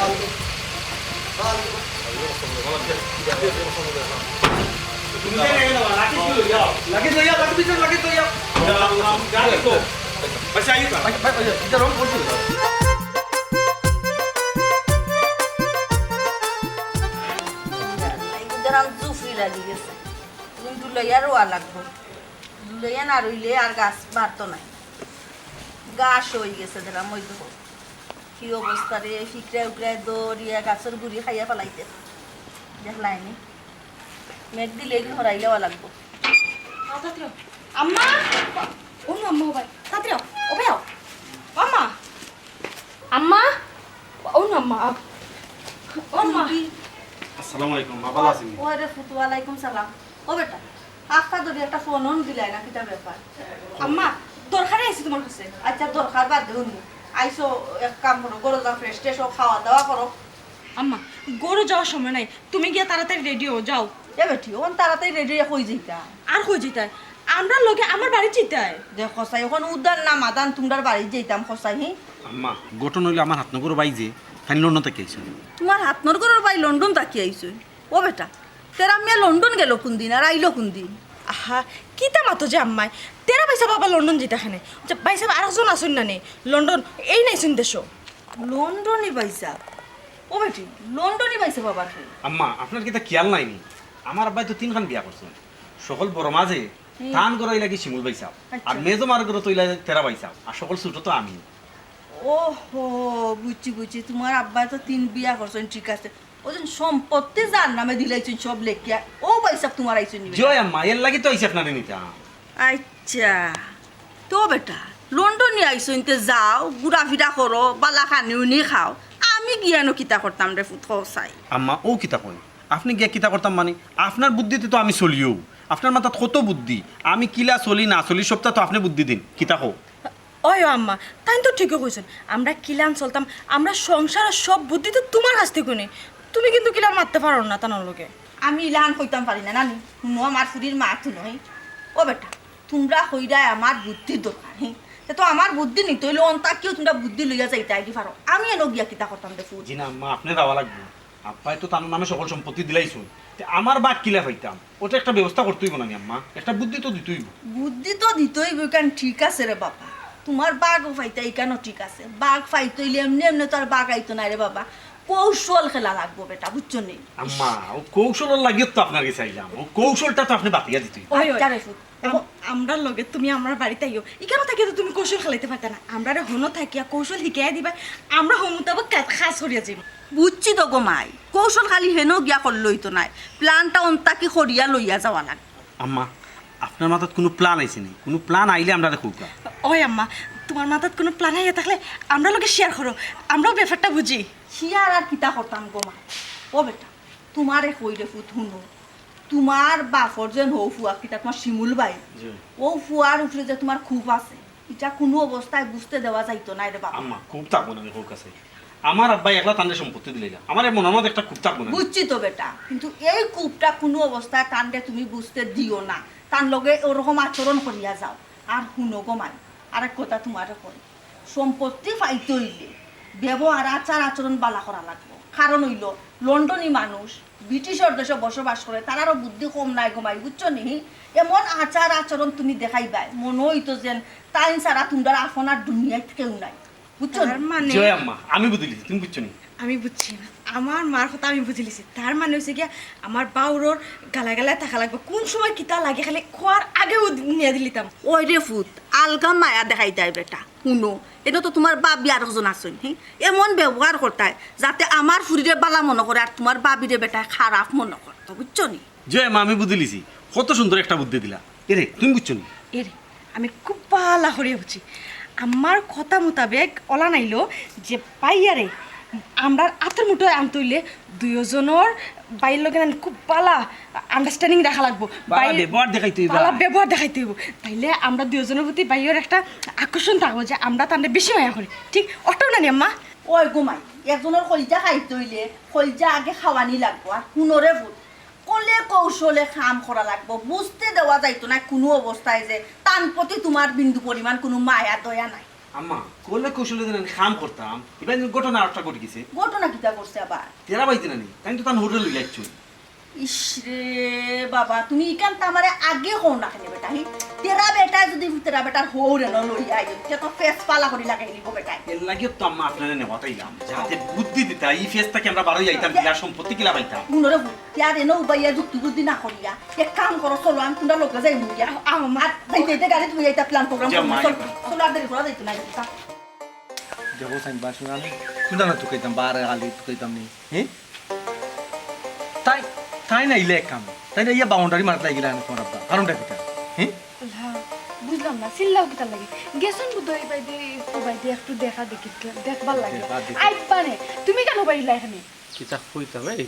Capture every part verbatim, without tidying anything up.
লাগেজ লইয়া, লাগেজ পিছনে লাগেজ লইয়া। আচ্ছা, আইও। ভাই, ভাই, ওই যে, এটা রং করছিল। এই দুটার আম জুফরি লাগি গেছে। কিন্তু লইয়া রোয়া লাগবো। লইয়া না রইলে আর গাছ বাড়তো নাই। গাছ হয়ে গেছে, ধরা মই দেখো। কি অবস্থা রে, ফিকরায় উকরায় দৌড়িয়া গাছর গুড়ি খাইয়া ফালাইতে। দেখলায়নি? মেঘ দিলে এগুলো হরাই যাওয়া লাগবো। আও, তাড়াতাড়ি আও। আম্মা! ও না, আম্মা, ও ভাই, তাড়াতাড়ি আও। ও ভাই, আও। ও আম্মা! আম্মা! ও না, আম্মা, আও। ও আম্মা! আসসালামু আলাইকুম, মা, ভালা আছইন নি? ওরে ফুত, ওয়ালাইকুম সালাম। ও বেটা, আস্তা ধরি একটা ফোন অন দিলাই না, কিতা ব্যাপার? আম্মা, দরকারে আইছি তোমার কাছে। আচ্ছা, দরকার বাদ দেও নি। আইছো, এক কাম করো, ঘরো যাও, ফ্রেশ ট্রেশ হও, খাওয়া দাওয়া করো। আম্মা, ঘরো যাওয়ার সময় নাই, তুমি গিয়া তাড়াতাড়ি রেডি হও, যাও। এ বেটি, অন তাড়াতাড়ি রেডি হইয়া কই যাইতা? আর কই যাইতায়? আমরার লগে আমার বাড়ি যাইতায়। দেখো চাই, অখন উদান না মাদান তুমরার বাড়ি যাইতাম, কসাই, হি? আম্মা, ঘটনা অইলো আমার হাতনগরর ভাই যে, তাইন লন্ডন থাকি আইছইন। তোমার হাতনগরর ভাই লন্ডন থাকি আইছইন? ও বেটা, তেরা মিয়া লন্ডন গেল কোন দিন আর আইলো কোন দিন? আহা, কিতা মাতো যে আম্মায়? তেরা ভাইসাব আবার লন্ডন যাইতা কেনে? আচ্ছা, ভাইসাব আরকজন আছইন না নি? লন্ডন, এইন আইছইন দেশো। লন্ডনি ভাইসাব? ও বেটি, লন্ডনি ভাইসাব আবার কে? আম্মা, আপনার কিতা খিয়াল নাই নি? আমার আব্বায় তো তিনখান বিয়া করছইন। হকল বড় মা যে, হুম। তান ঘরো অইলা গি শিমুল ভাইসাব। আচ্ছা। আর মেজো মার ঘরো তো অইলা তেরা ভাইসাব। আর হকল ছোট তো আমি। ওহো, বুঝছি, বুঝছি। তোমার আব্বায় তো তিন বিয়া করছইন, ঠিক আছে। ওজন সম্পত্তি যার নামে দিলাইছইন সব লেখিয়া, ও ভাইসাব তোমার আইছইন নি? জি অয় আম্মা, এর লাগি তো আইছি আপনারে নিতাম। আচ্ছা, তো বেটা, লন্ডনি আইছইন তে যাও, ঘুরাফিরা করো, বালা খানি উনি খাও। আমি গিয়া নু কিতা করতাম রে ফুত, কও চাই। আম্মা, ও কিতা কইন? আপনে গিয়া কিতা করতাম মানে? আপনার বুদ্ধিতে তো আমি চলিও। আপনার মাথাত কত বুদ্ধি। আমি কিলা চলি না চলি সবটা তো আপনে বুদ্ধি দিন। কিতা কও? ওই ও আম্মা, তাইন তো ঠিকই কইছইন। আমরা কিলান চলতাম, আমরা সংসারর সব বুদ্ধি তো তোমার কাছ থাকি হুনি। তুমি কিন্তু কিলান মাততে পারো না তানর লগে। আমি ইলান কইতাম পারি না, নানি। হুনো, আমার ফুরির মা তো নই। ও বেটা, তুমরা কইরায় আমার বুদ্ধির দরকার, হি? তে তো আমার বুদ্ধি নিতে অইলে অন্তা কিও তুমরা বুদ্ধি লইয়া যাইতায় গি পারো। আমি এনো গিয়া কিতা করতাম রে ফুত? জি না আম্মা, আপনে যাওয়া লাগবো। আব্বায় তো তান নামে হকল সম্পত্তি দিলাইছইন। তে আমার ভাগ কিলা পাইতাম? ওটা একটা ব্যবস্থা করতে অইবো না নি আম্মা? একটা বুদ্ধি তো দিতে অইবো। বুদ্ধি তো দিতে অইবো, কারণ ঠিক আছে রে বাবা। তোমার ভাগও পাইতা, ইখানও ঠিক আছে। ভাগ পাইতে অইলে এমনে এমনে তো আর ভাগ আইতো নায় রে বাবা। কৌশল খেলা লাগবো বেটা, বুঝছো নি? আম্মা, ও কৌশলর লাগিও তো আপনার গেছে আইলাম। ও কৌশলটা তো আপনে বাতিয়া দিতে অইবো। ওই, ওই। আচ্ছা রে ফুত, আম-, আমরার লগে তুমি আমরার বাড়িত আইও। ইখানো থাকিয়া তো তুমি কৌশল খেলাইতে পারতা না। আমরারে হনো থাকিয়া কৌশল হিকাইয়া দিবা, আমরা হো মোতাবেক কা-, কাজ করিয়া যাইমু। বুঝছি তো গো মাই, কৌশল খালি হেনো গিয়া করলে অইতো নায়, প্ল্যানটা অন্তাকি করিয়া লইয়া যাওয়া লাগবো। আম্মা, আপনার মাথাত কুনু প্ল্যান আইছে নি? কুনু প্ল্যান আইলে আমরারে কউক্কা। ওই আম্মা, তোমার মাথাত কুনু প্ল্যান আইয়া থাকলে আমরার লগে শেয়ার করো, আমরাও ব্যাপারটা বুঝি। শেয়ার আর কিতা করতাম গো মাই? ও বেটা, তোমারে কই রে ফুত, হুনো, তোমার বাপর যেন হউ ফুয়া, কিতা তোমার শিমুল ভাই, জি। অউ ফুয়ার উপরে যে তোমার খুব আছে, ইটা কুনু অবস্থায় বুঝতে দেওয়া যাইতো নায় রে বাবা। আম্মা, খুব থাকবো না আমি হউক আছে। আমার আব্বায় একলা তানরে সম্পত্তি দিলাইলা। আমার এই মনর মাঝে একটা খুব থাকবো না। বুঝছি তো বেটা, কিন্তু এই খুবটা কুনু অবস্থায় তানরে তুমি বুঝতে দিও না। তান লগে ওরকম আচরণ করিয়া যাও। আর হুনো গো মাই, আরেক কথা তোমারে কই, সম্পত্তি পাইতে অইলে ব্যবহার, আচার আচরণ বালা করা লাগবো। কারণ অইলো, লন্ডনি মানুষ, ব্রিটিশর দেশো বসবাস করে, তারারও বুদ্ধি কম নায় গো মাই, বুঝছো নি? এমন আচার আচরণ তুমি দেখাইবায়, মনো অইতো যেন তাইন ছাড়া তুমরার আপনার দুনিয়াত কেউ নাই, বুঝছো নি? তার মানে জি অয় আম্মা, আমি বুঝিলিছি, তুমি বুঝছো নি? আমি বুঝছি না, আমার মার কথা আমি বুঝিলিছি। তার মানে অইছে গিয়া, আমার বাউরর গালায় গালায় থাকা লাগবো, কুন সময় কিতা লাগে খালি কওয়ার আগেউ নিয়া দিলিতাম। ওই রে ফুত, আলগা মায়া দেখাইতায় বেটা। হুনো, এনো তো তোমার ভাবি আরকজন আছইন, হি? এমন ব্যবহার করতায়, যাতে আমার ফুরিরে বালা মনো করে আর তোমার ভাবিরে বেটায় খারাপ মনো করতো, বুঝছো নি? জি অয় আম্মা, আমি বুঝিলিছি। কত সুন্দর একটা বুদ্ধি দিলা। এরে, তুমি বুঝছো নি? এরে, আমি খুব বালা করিয়া বুঝছি। আমার কথা মোতাবেক অলান আইলো যে ভাইয়ারে আমরার আতর মুঠোয় আনতে অইলে দুইওজনর ভাইর লগে না খুব বালা understanding রাখা লাগবো। বালা ভাইর ব্যবহার দেখাইতে অইবো। বালা ব্যবহার দেখাইতে অইবো। তাইলে আমরা দুইওজনর প্রতি ভাইয়ার একটা আকর্ষণ থাকবো যে আমরা তানরে বেশি মায়া করি। ঠিক অটাউ না নি আম্মা? ওই গো মাই, একজনর কলিজা খাইতে অইলে কলিজা আগে খাওয়ানি লাগবো। আর হুনো রে ফুত, কলে কৌশলে কাম করা লাগবো, বুঝতে দেওয়া যাইতো নায় কুনু অবস্থায় যে তান প্রতি তোমার বিন্দু পরিমাণ কুনু মায়া দয়া নাই। আম্মা, কলে কৌশলে যেন আমি কাম করতাম, ইবার ঘটনা আরেকটা ঘটি গেছে। ঘটনা কিতা করছে আবার? তেরা ভাই যেন আমি, তাই তো তান হোটেল লইয়া আইছুন। ইস রে বাবা, তুমি ইখান তো আমারে আগে কও না কেনে বেটা? হি, তেরা বেটা যদি তেরা বেটার হউরে ন লইয়া আইল, তে তো ফেস পালা করি লাগাই নিব বেটায়। এর লাগিও তো আম্মা আপনারে নেওয়াত আইলাম, যাতে বুদ্ধি দিতা, ই ফেস থাকি আমরা বারই আইতাম, কিলা সম্পত্তি কিলা পাইতাম। হুনো রে, হুন, ইয়ার এনে উবাইয়া যুক্তি বুদ্ধি না করিয়া, এক কাম করো, চলো আমি তোমরা লগে যাই মুইয়া। আ-, আম্মা। আর যাইতে যাইতে গাড়ি তুমি এইটা প্ল্যান প্রোগ্রাম যা করো, মাই। চলো, চলো আর দেরি করা যাইতো না। দেখো সাইন বাসু আমি কোন জানা তুকাইতাম, বারে আলি তুকাইতাম নি, হ্যাঁ? তাই, তাই না ইলে এক কাম, তাই না ইয়া বাউন্ডারি মারতে লাগিলা আমি তোমার আব্বা, কারণটা কিতা? হ্যাঁ? আল্লাহ, বুঝলাম না, চিল্লাও কিতার লাগি? গেছইন বুধ ওই বাইদে, ও বাইদে একটু দেখা দেখি, দেখবার লাগি। দেখা দেখি। আইবা নে, তুমি কেনে বাইলা এখানে? কিতা কইতাম, এই,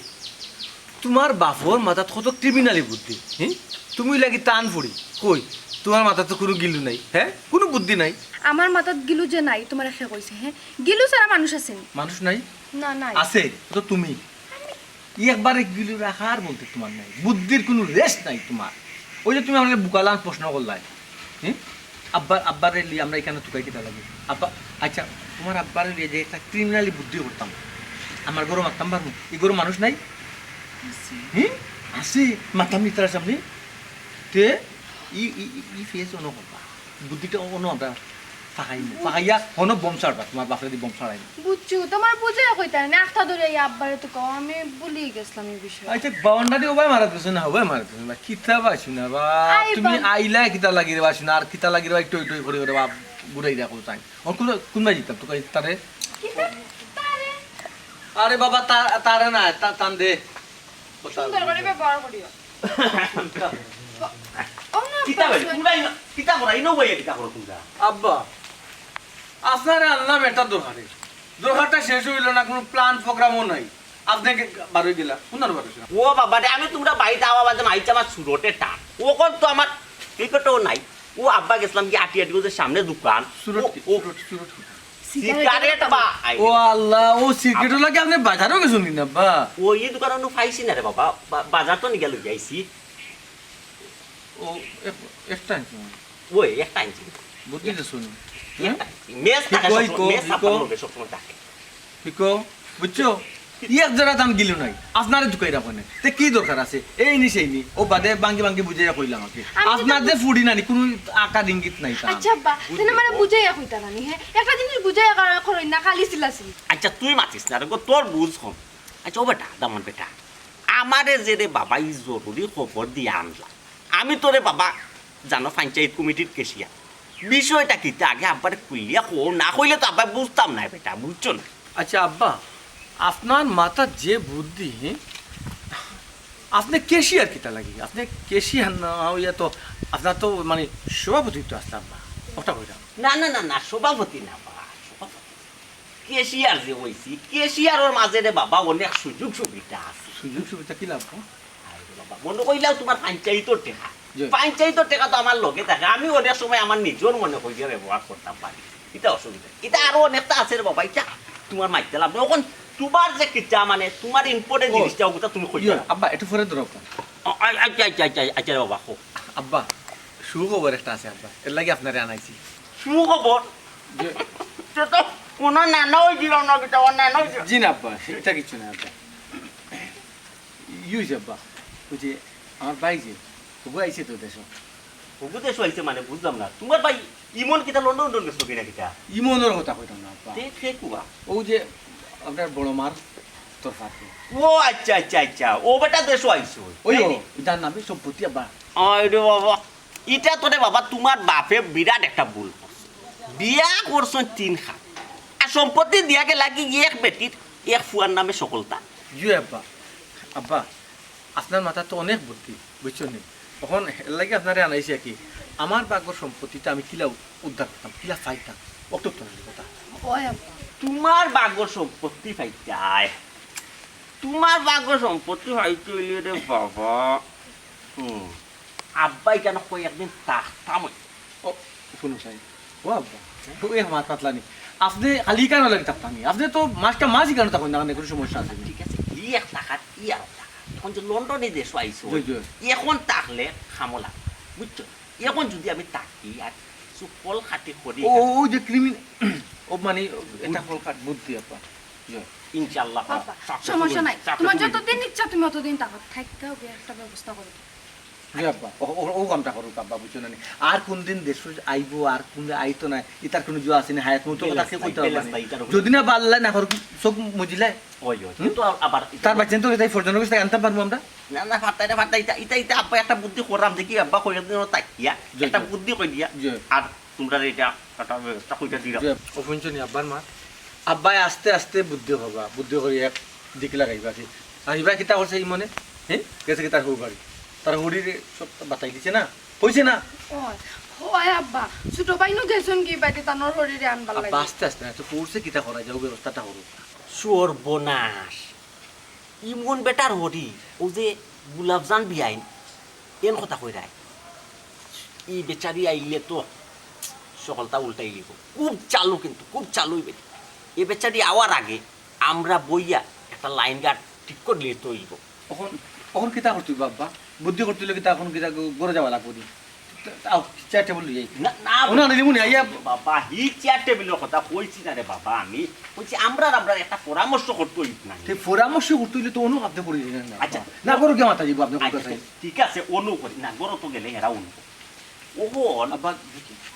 তোমার বাপর মাথাত কত ক্রিমিনালি বুদ্ধি, হ্যাঁ? তুমি লাগি টান ফুড়ি, কই, তোমার মাথাত তো কোনো গিলু নাই, হ্যাঁ? কোনো বুদ্ধি নাই। আমার মাথাত গিলু যে নাই, তোমারে কে কইছে, হ্যাঁ? গিলু ছাড়া মানুষ আছে নি? মানুষ নাই? না, নাই। আছে, ও তো তুমি। ই একবারে গিলু রাখার বলতে তোমার নাই, বুদ্ধির কোনো রেশ নাই তোমার। ওই যে তুমি আমাকে বুকালান প্রশ্ন করলাই, হুম? আব্বার, আব্বারে লিয়ে আমরা এখানে তুকাই কিতা লাগে? আব্বা, আচ্ছা, তোমার আব্বারে লিয়ে যে একটা ক্রিমিনালি বুদ্ধি করতাম, আমার ঘরো মারতাম পারমু? ই ঘরো মানুষ নাই? আছে। হুম? আছে, মারতাম নি তার সামনে। তে ই, ই, ই, ই ফেস অনো করবা, বুদ্ধিটা অনো আমরা ফাঁকাইমু। ফাঁকাইয়া হনো বোম ছাড়বা, তোমার বাপরে দি বোম ছাড়াইমু। বুঝছো, তোমার বুঝে কইতা না, আখতা ধরে এই আব্বারে তো কও, আমি ভুলি গেছিলাম এই বিষয়ে। আচ্ছা, বাউন্ডারি ওবায় মারা দিছে না, ওবায় মারা দিছে না, কিতা বাসি না বা? আই তুমি বাবা। আইলা কিতা লাগি রে বাসি না, আর কিতা লাগি রে ভাই, টই টই করে রে বাপ, ঘুরাই দেখো তাই। ওর কোন, কোন ভাই দিতাম তোকে তারে? কিতা? তারে? আরে বাবা, তা-, তারে না, তা-, তান দে। সুন্দর করে ব্যবহার করিও। ও না, কিতা ভাই, বাসন। কুনটা ইনো, কিতা করা, ইনো ভাই, কিতা করো তোমরা? আব্বা, আপনারে আনলাম এটা দরকারে। দরকারটা শেষ হইল না, কোনো প্ল্যান প্রোগ্রামও নাই। আপনি কে-, বারোই গেলা, কোন আর বারোই গেলা? ও বাবা রে, আমি তোমরা বাড়িতে আওয়া বাদে মাইতে আমার সুরটে টান। ওখান তো আমার টিকিটও নাই। ও আব্বা গেছিলাম কি আটি আটি ওদের সামনে দোকান। সুরট ও, কি? ও সুরট, সুরট কোথায়? সিগারেট সিগারেট বা আই ও আল্লাহ, ও সিগারেট লাগে আপনি বাজারও গেছেন নি না, আব্বা? ও এই দোকানে অন্য পাইছি না রে বাবা, বা-, বাজার তো নিয়ে গেল যাইছি। ও এক-, একটা আনছি মনে হয়। ওই একটা আনছি। বুদ্ধি তো শুনি। হ্যাঁ? একটা আনছি। মেস থাকে হিকো, সবসময়, হিকো, মেস হিকো। আপনার লগে সবসময় থাকে। হিকো, বুঝছো? ই এক জোড়া দাম গিলু নাই। আপনারে ঢুকাই রাখো না। তে কি দরকার আছে? এই নি সেই নি। ও বাদে বাঙ্গি বাঙ্গি বুঝাইয়া কইলাম আর কি। আমি তো আপনার যে ফুড়ি নানি, কোনো আকার ইঙ্গিত নাই তার। আচ্ছা আব্বা, তেনে মানে বুঝাইয়া কইতা নানি, হ্যাঁ? একটা জিনিস বুঝাইয়া করা-, করইন না, খালি চিল্লাচিল্লি। আচ্ছা, তুই মাতিস না রে গো, তোর বুঝ কম। আচ্ছা, ও বেটা, দামান বেটা, আমারে যে রে বাবা ই জরুরি খবর দিয়া আনলা, আমি তো রে বাবা, জানো, পঞ্চায়েত কমিটির ক্যাশিয়ার। বিষয়টা কিতা আগে আব্বারে খুলিয়া কও, না কইলে তো আব্বা বুঝতাম না বেটা, বুঝছো না? আচ্ছা আব্বা, আপনার মাথার যে বুদ্ধি, হ্যাঁ? আপনি ক্যাশিয়ার কিতা লাগি? আপনি ক্যাশিয়ার না হইয়া তো আপনার তো মানে সভাপতিত্ব আসলে আব্বা, ওটা কইলাম। না, না, না, না, সভাপতি না বা, সভাপতি। ক্যাশিয়ার যে হইছি, ক্যাশিয়ারর মাঝে রে বাবা অনেক সুযোগ সুবিধা আছে। সুযোগ সুবিধা কি লাভ? আরে বাবা, মনে কইলাও তোমার পঞ্চায়েতর টেকা। জি। পঞ্চায়েতর টেকা তো আমার লগে থাকে, আমি অনেক সময় আমার নিজর মনে করিয়া ব্যবহার করতাম পারি, এটা অসুবিধা। এটা আরো অনেকটা আছে রে বাবা, এটা তোমার মাইতে লাভ নাই। এখন তোমার যে কিতা মানে তোমার ইম্পর্টেন্ট ও, জিনিসটা ওটা তুমি কইতে ইয়ে, পারো। আব্বা, একটু পরে ধরো। ও, আ-, আচ্ছা, আচ্ছা, আচ্ছা, আচ্ছা রে বাবা, কও। আব্বা, সুখবর একটা আছে আব্বা, এর লাগি আপনারে আনাইছি। সুখবর? যে সে তো কোনো নানা হয়েছিল না, কিতা ওর নানা হয়েছিল। জি না আব্বা, এটা কিছু না আব্বা। ইউজ আব্বা, ওই যে আমার ভাই যে, হবু আইছে তো দেশো। হবু দেশো আইছে মানে বুঝলাম না। তোমার ভাই ইমন কিতা লন্ডন, লন্ডন গেছিল কিনা কিতা? ইমনর কথা কইতাম না আব্বা। তে কে কুবা? ও যে আপনার বড় মার তরফাতে। ও আচ্ছা, আচ্ছা, আচ্ছা। ও বেটা দেশো আইছে। ওই তাই ও, নি? এটার নামে সম্পত্তি আব্বা। আরে বাবা, ইটা তো রে বাবা তোমার বাপে বিরাট একটা ভুল করছে। বিয়া করছইন তিন খান, আর সম্পত্তি দিয়া গেলা কি এক বেটির এক ফুয়ার নামে সকলতা। জি আব্বা, আব্বা, আপনার মাথাত তো অনেক বুদ্ধি, বুঝছো নি? তখন এর লাগি আপনারে আনাইছি আর কি। আমার বাগর সম্পত্তিটা আমি কিলা উদ্ধার করতাম, কিলা পাইতাম, অত তো নানি কথা। ওই আব্বা। তোমার বাগর সম্পত্তি পাইতায়, তোমার বাগর সম্পত্তি পাইতে হইলে রে বাবা, হুম, আব্বাই কেন কই একদিন থাকতাম ওই। ও, শুনো সাই। ও আব্বা, ও এক মাত মাতলা নি। আপনি খালি কেন লাগে থাকতাম নি? আপনি তো মাসটা মাসই কেন থাকবেন না, কোনো সমস্যা আছে নি? ঠিক আছে, ই এক টাকা, ই আর এক টাকা। এখন যে লন্ডনে দেশো আইছো, জি, জি। এখন থাকলে খামো লাগবে, বুঝছো? এখন যদি আমি থাকি আর কল খাতি করি। ও ওই যে ক্রিমিন ও মানে এটা কল কাট বুদ্ধি আপা। জি। ইনশাআল্লাহ। বাবা, সমস্যা নাই, তোমার যতদিন ইচ্ছা তুমি অতদিন থাকো, থাকতে হবে, একটা ব্যবস্থা করে দিও। জি আব্বা, ও ও- ও কামটা করুক আব্বা, বুঝছো না নি? আর কোন দিন দেশ আইবো আর কোন দিন আইতো না, ইতার কোনো জো আছে না, হায়াত মতো কথা কেউ কইতে পারবে না। যদি না বাল্লা না করুক, চোখ মুজিলায়। ওই ওই কিন্তু আবার তার বাচ্চা তো তাই ফরজনের কাছে আনতে পারবো আমরা। না না ফাটাই না ফাটাই ইতা ইতা ইতা আব্বা একটা বুদ্ধি করলাম দেখি আব্বা কইরা দিন তাকিয়া জি, একটা জি। বুদ্ধি কই দিয়া। জি। আর তোমরা এটা একটা ব্যবস্থা কইরা দিলাম। জি। ও শুনছো নি আব্বার মা? আব্বাই আস্তে আস্তে বুদ্ধি করবা, বুদ্ধি করি এক দিক লাগাইবা কি? আর ইবা কিতা করছে এই মনে? হ্যাঁ, গেছে কি তার হৌ বাড়ি? তার হরিরে সব বাতাই দিছে না, কইছে না? ওই, হয় আব্বা, ছোট ভাই নু গেছন কি বাইতে তানোর শরীরে আনবার আব্বা লাগে। আস্তে আস্তে না, তো করছে কিতা করা যাও, ব্যবস্থাটা করুক। সর্বনাশ। ইমন বেটার হরি, ও যে গুলাবজান বিয়াইন, এন কথা কইরায়। ই বেচারি আইলে তো সকলটা উল্টাই লিব। খুব চালু কিন্তু, খুব চালু ই বেটি। এ বেচারি আওয়ার আগে আমরা বইয়া একটা লাইন গার্ড ঠিক করে নিতে হইব। এখন এখন কিতা করতে হইব আব্বা? বুদ্ধি করতে হইলে কিতা এখন কিতা ঘরে যাওয়া লাগবো নি? আও, চেয়ার টেবিল লই যাই। না না ওনা নিলিমুনি আইয়া। বাবা, হি চেয়ার টেবিলর কথা কইছি না রে বাবা, আমি কইছি আমরা আমরা একটা পরামর্শ করতে হইব না। তে পরামর্শ করতে হইলে তো অনু আপনি করে দিলেন না। আচ্ছা। না করো কে মাথা দিব আপনি আচ্ছা, কোথায়? ঠিক আছে, অনু করি না, গরো তো গেলে হেরা অনু করি। ওহন আব্বা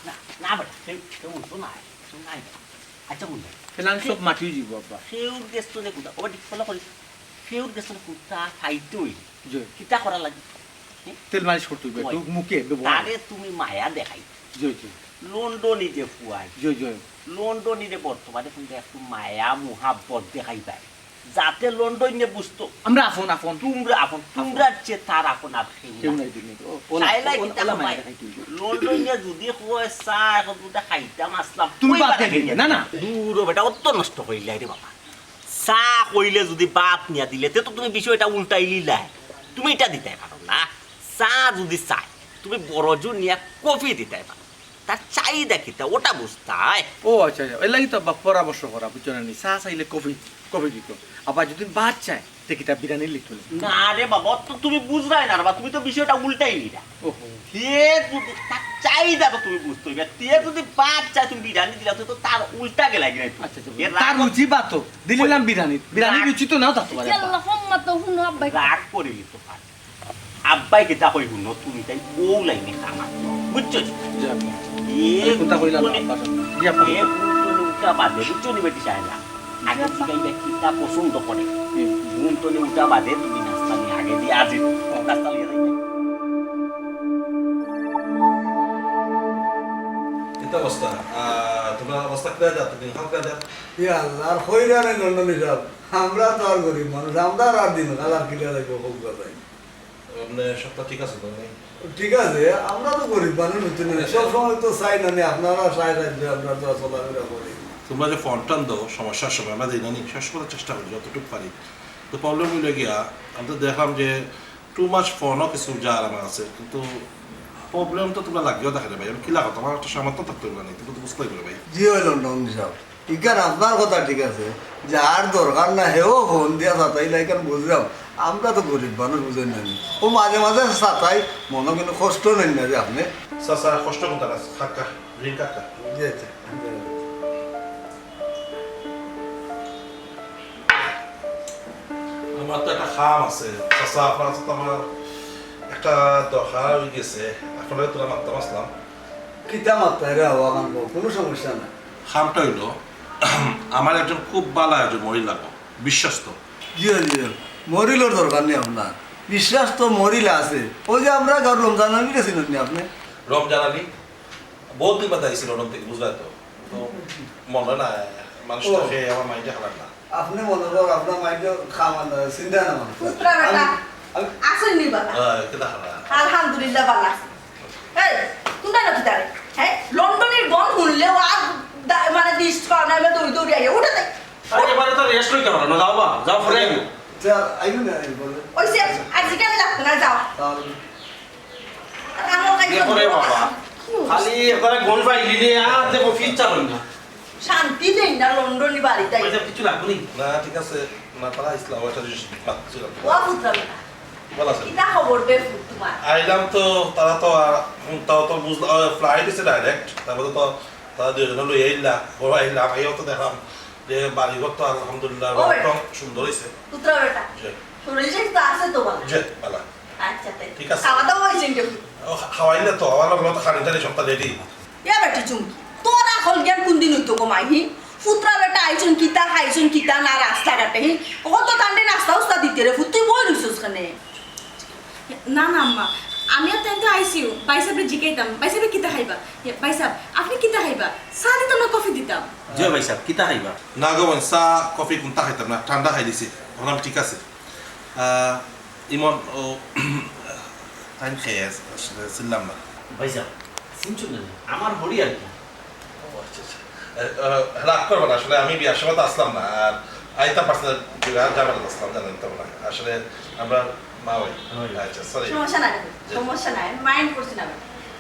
না না বেটা, কেউ কেউ তো নাই, কেউ নাই বেটা। আচ্ছা বললে প্ল্যান সব মাটি দিব আব্বা। ফেউর গেছ তো দেখুন, ও ঠিক ফলো করি। ফেউর গেছ তো কুত্তা ফাইটই। জি। কিতা করা লাগে? তেল মালিশ করতে হইবে, ওই। তো মুখে ব্যবহার। তারে তুমি মায়া দেখাই। জি জি। লন্ডনি যে ফুয়াই। জি জি। লন্ডনিরে বর্তমানে কিন্তু একটু মায়া মোহাব্বত দেখাইবায়, যাতে লন্ডনিয়ে বুঝতো আমরা আপন আপন। তোমরা আপন, তোমরা যে তার আপন আর কেউ কেউ না। নাই দিন। ও ওলা চাইলে ওলা- কিতা ওলা মায়া হয়? দেখাই তুই। লন্ডনিয়ে যদি কয় চা এখন দুটা খাইতাম আসলাম, তুমি ওই বাদ বারে দিয়ে দিবে, না, না। দূর বেটা, অত নষ্ট করিলাই রে বাবা। চা কইলে যদি বাদ নিয়া দিলে, তে তো তুমি বিষয়টা উল্টাই লিলায়। তুমি এটা দিতে পারো না। চা যদি চায়, তুমি বড় জোর নিয়া কফি দিতে পারো। তার চাহিদা কিতা, ওটা বুঝতে হয়। ও আচ্ছা আচ্ছা, এর লাগি তো আব্বা পরামর্শ করা, বুঝছো না নি? চা চাইলে কফি, কফি দিত। আবার যদি ভাত চায়, তে কিতা বিরিয়ানি লিখতো না। না রে বাবা, অত তুমি বুঝরায় না রে বাবা, তুমি তো বিষয়টা উল্টাই লিলা। ওহো। হে যদি তার চাহিদা তো তুমি বুঝতে হইবে। তে যদি ভাত চায় তুমি বিরিয়ানি দিলা, তো তার উল্টা গেলা কিনা তুমি? আচ্ছা আচ্ছা, এ তার রাগ রুচি ভাত তো, দিলাম বিরিয়ানি। বিরিয়ানি রাগ- রুচি তো নাও থাকতে পারে। ইয়াল্লা, হম্মা তো হুনো আব্বা। রাগ করে নিতে পারে। আব্বাই কিতা কই হুনো, তুমি তাই ও লাইনে কামাত। বুঝছো নি? জি আব্বা। এ এই কথা কইলাম না, মানে- আব্বা। জি আব্বা। এ কোন উল্টা বাদে, বুঝছো নি বেটি সাহেব? আগে জিগাইবা কিতা পছন্দ করে। হুম। ঘুম তো উল্টা বাদে তুমি নাস্তা নিয়ে আগে দিয়ে আজি নাস্তা নিয়ে যাইবে। কিতা অবস্থা? আহ, তোমরা অবস্থা কিলা যার? দিনকাল কিলা যার? ইয়া আল্লাহ, আর কইরা রে লন্ডনী সাব, আমরা তো আর গরিব মানুষ, আমরা আর দিনকাল আর কিলা যাইব, হোক বা যাই। মানে সবটা ঠিক আছে তো, নাই? ঠিক আছে, আমরা তো গরিব মানুষ, বুঝছেন না? সব সময় তো চাই না নি, আপনারা চাই রাখবে, আমরা তো চলাফেরা করি। তোমরা যে ফোন টোন দাও সমস্যার সময়, আমরা দেই না নি, সবসময় চেষ্টা করি যতটুকু পারি। তো প্রবলেম হইল গিয়া, আমি তো দেখলাম যে টু মাচ ফোনও কিছু যার আমার আছে, কিন্তু প্রবলেম তো তোমরা লাগিও দেখে রে ভাই, আমি কিলা করতাম, আমার একটা সামর্থ্য থাকতে হইব না, তোমরা তো বুঝতে হইবে রে ভাই। জি ওই লন্ডনী সাব, ইখান আপনার কথা ঠিক আছে, যার দরকার না হেও ফোন দিয়া সাতাইলা, ইখান বুঝলাম। আমরা তো গরিব মানুষ, বুঝেন না নি? ও মাঝে মাঝে সাতাই, মনে কোনো কষ্ট নেই না যে আপনি। চাচা, কষ্ট কোনটা আছে? খাক্কা, ড্রিঙ্ক খাক্কা। জি আচ্ছা। আমার তো একটা কাম আছে চাচা, আপনার কাছে তো আমার একটা দরকার হয়ে গেছে, আপনার লগে তোরা মারতাম আসলাম। কিতা মারতায় রে, আওয়া কান কও, কোনো সমস্যা নাই। কামটা হইল, আমার একজন খুব ভালো একজন মহিলা গো, বিশ্বস্ত। জি জি, মরিলর দরকার নেই আপনার, বিশ্বস্ত মরিলা আছে। ওই যে আমরা গাঁর রমজান আলীরে চিনইন নি আপনি? রমজান আলী বহুত দিন বাদে আইছিল লন্ডন থেকে, বুঝলাই তো। তো মনে হয় না, মানুষটা ও। সে আমার মাইন্ডে খারাপ না। আপনি মনে কর আপনার মাইন্ডে খামান চিন্তা না মানে। পুত্রা বেটা, আমি- আছেন নি বাবা? হ্যাঁ, কিতা খারাপ? আলহামদুলিল্লাহ, ভালো আছি। এই, কোনটা নাকি তারে? হ্যাঁ, লন্ডনের গন শুনলে ও আর দা- মানে দিস পাওনা দৌড়ি দৌড়ি আইয়া উঠে দেয়। আরে এবারে তো রেস্ট লইতে পারো না, যাও বা, যাও ফিরে আইও। স্যার, আইন না, আইন বলে। ওই সে আর জিজ্ঞাসা লাগতো না, যাও। তাহলে আর আমার কাছে দেখো রে বাবা, খালি একবারে গন পাইলি রে, আর দেখো ফির চালুন না। শান্তি নেই না লন্ডনি বাড়িতে। পয়সা কিছু লাগবে নি? না, ঠিক আছে, না, তারা ইসলাম একটা জিনিস ভাবছিলাম। ও পুত্রা বেটা, ভালা আছইন? কিতা খবর রে ফুত তুমার? আইলাম তো, তারা তো আর, তারা তো বুঝলা, আহ, flight অইছে direct, তারপরে তো তারা দুইজনে লই আইলা, বড় আইলা, আমিও তো দেখলাম যে বাড়িঘর তো আলহামদুলিল্লাহ ওই। একদম সুন্দর অইছে। পুত্রা বেটা, জি। শরীর স্বাস্থ্য আছে তো ভালা? জি, ভালা। আচ্ছা, তাই। ঠিক আছে। খাওয়া দাওয়া অইছে নি? ও, খা-, খাওয়াইলে তো, আমার লোক তো খানি টানি সবটা ready। এ বেটি চুমকি, তোর আকল জ্ঞান কুনদিন অইতো গো মাই, হি? পুত্রা বেটা আইছইন কিতা খাইছইন কিতা না রাস্তাঘাটে, হি? অখন তো তানরে নাস্তা উস্তা দিতে রে ফুত, তুই বই রইছস কেনে? না না আম্মা, আমি আর তাইন তো আইসিউ, ভাইসাবরে জিকাইতাম, ভাইসাবে কিতা খাইবা? ইয়া, ভাইসাব, আপনে কিতা খাইবা? চা দিতাম না কফি দিতাম? জি ভাইসাব, কিতা খাইবা? না গো বোন, চা কফি কুনতা খাইতাম না, ঠান্ডা খাই দিছি, অখন আমি ঠিক আছে। আহ, ইমন, ও, time খেয়ে আছে, আসলে চিনলাম না। ভাইসাব, চিনছইন না? আমার হরি আর কি। ও, আচ্ছা, আচ্ছা। এ, আহ, রাগ করবা না, আসলে আমি বিয়ার সময় তো আসলাম না, আর আইতাম পারছি না, বিয়ার ঝামেলাত আসলাম, জানেন তো না। আসলে আমরা মা ওই। ওই। আচ্ছা, sorry। সমস্যা নাই রে, সমস্যা নাই, আমি mind করছি না।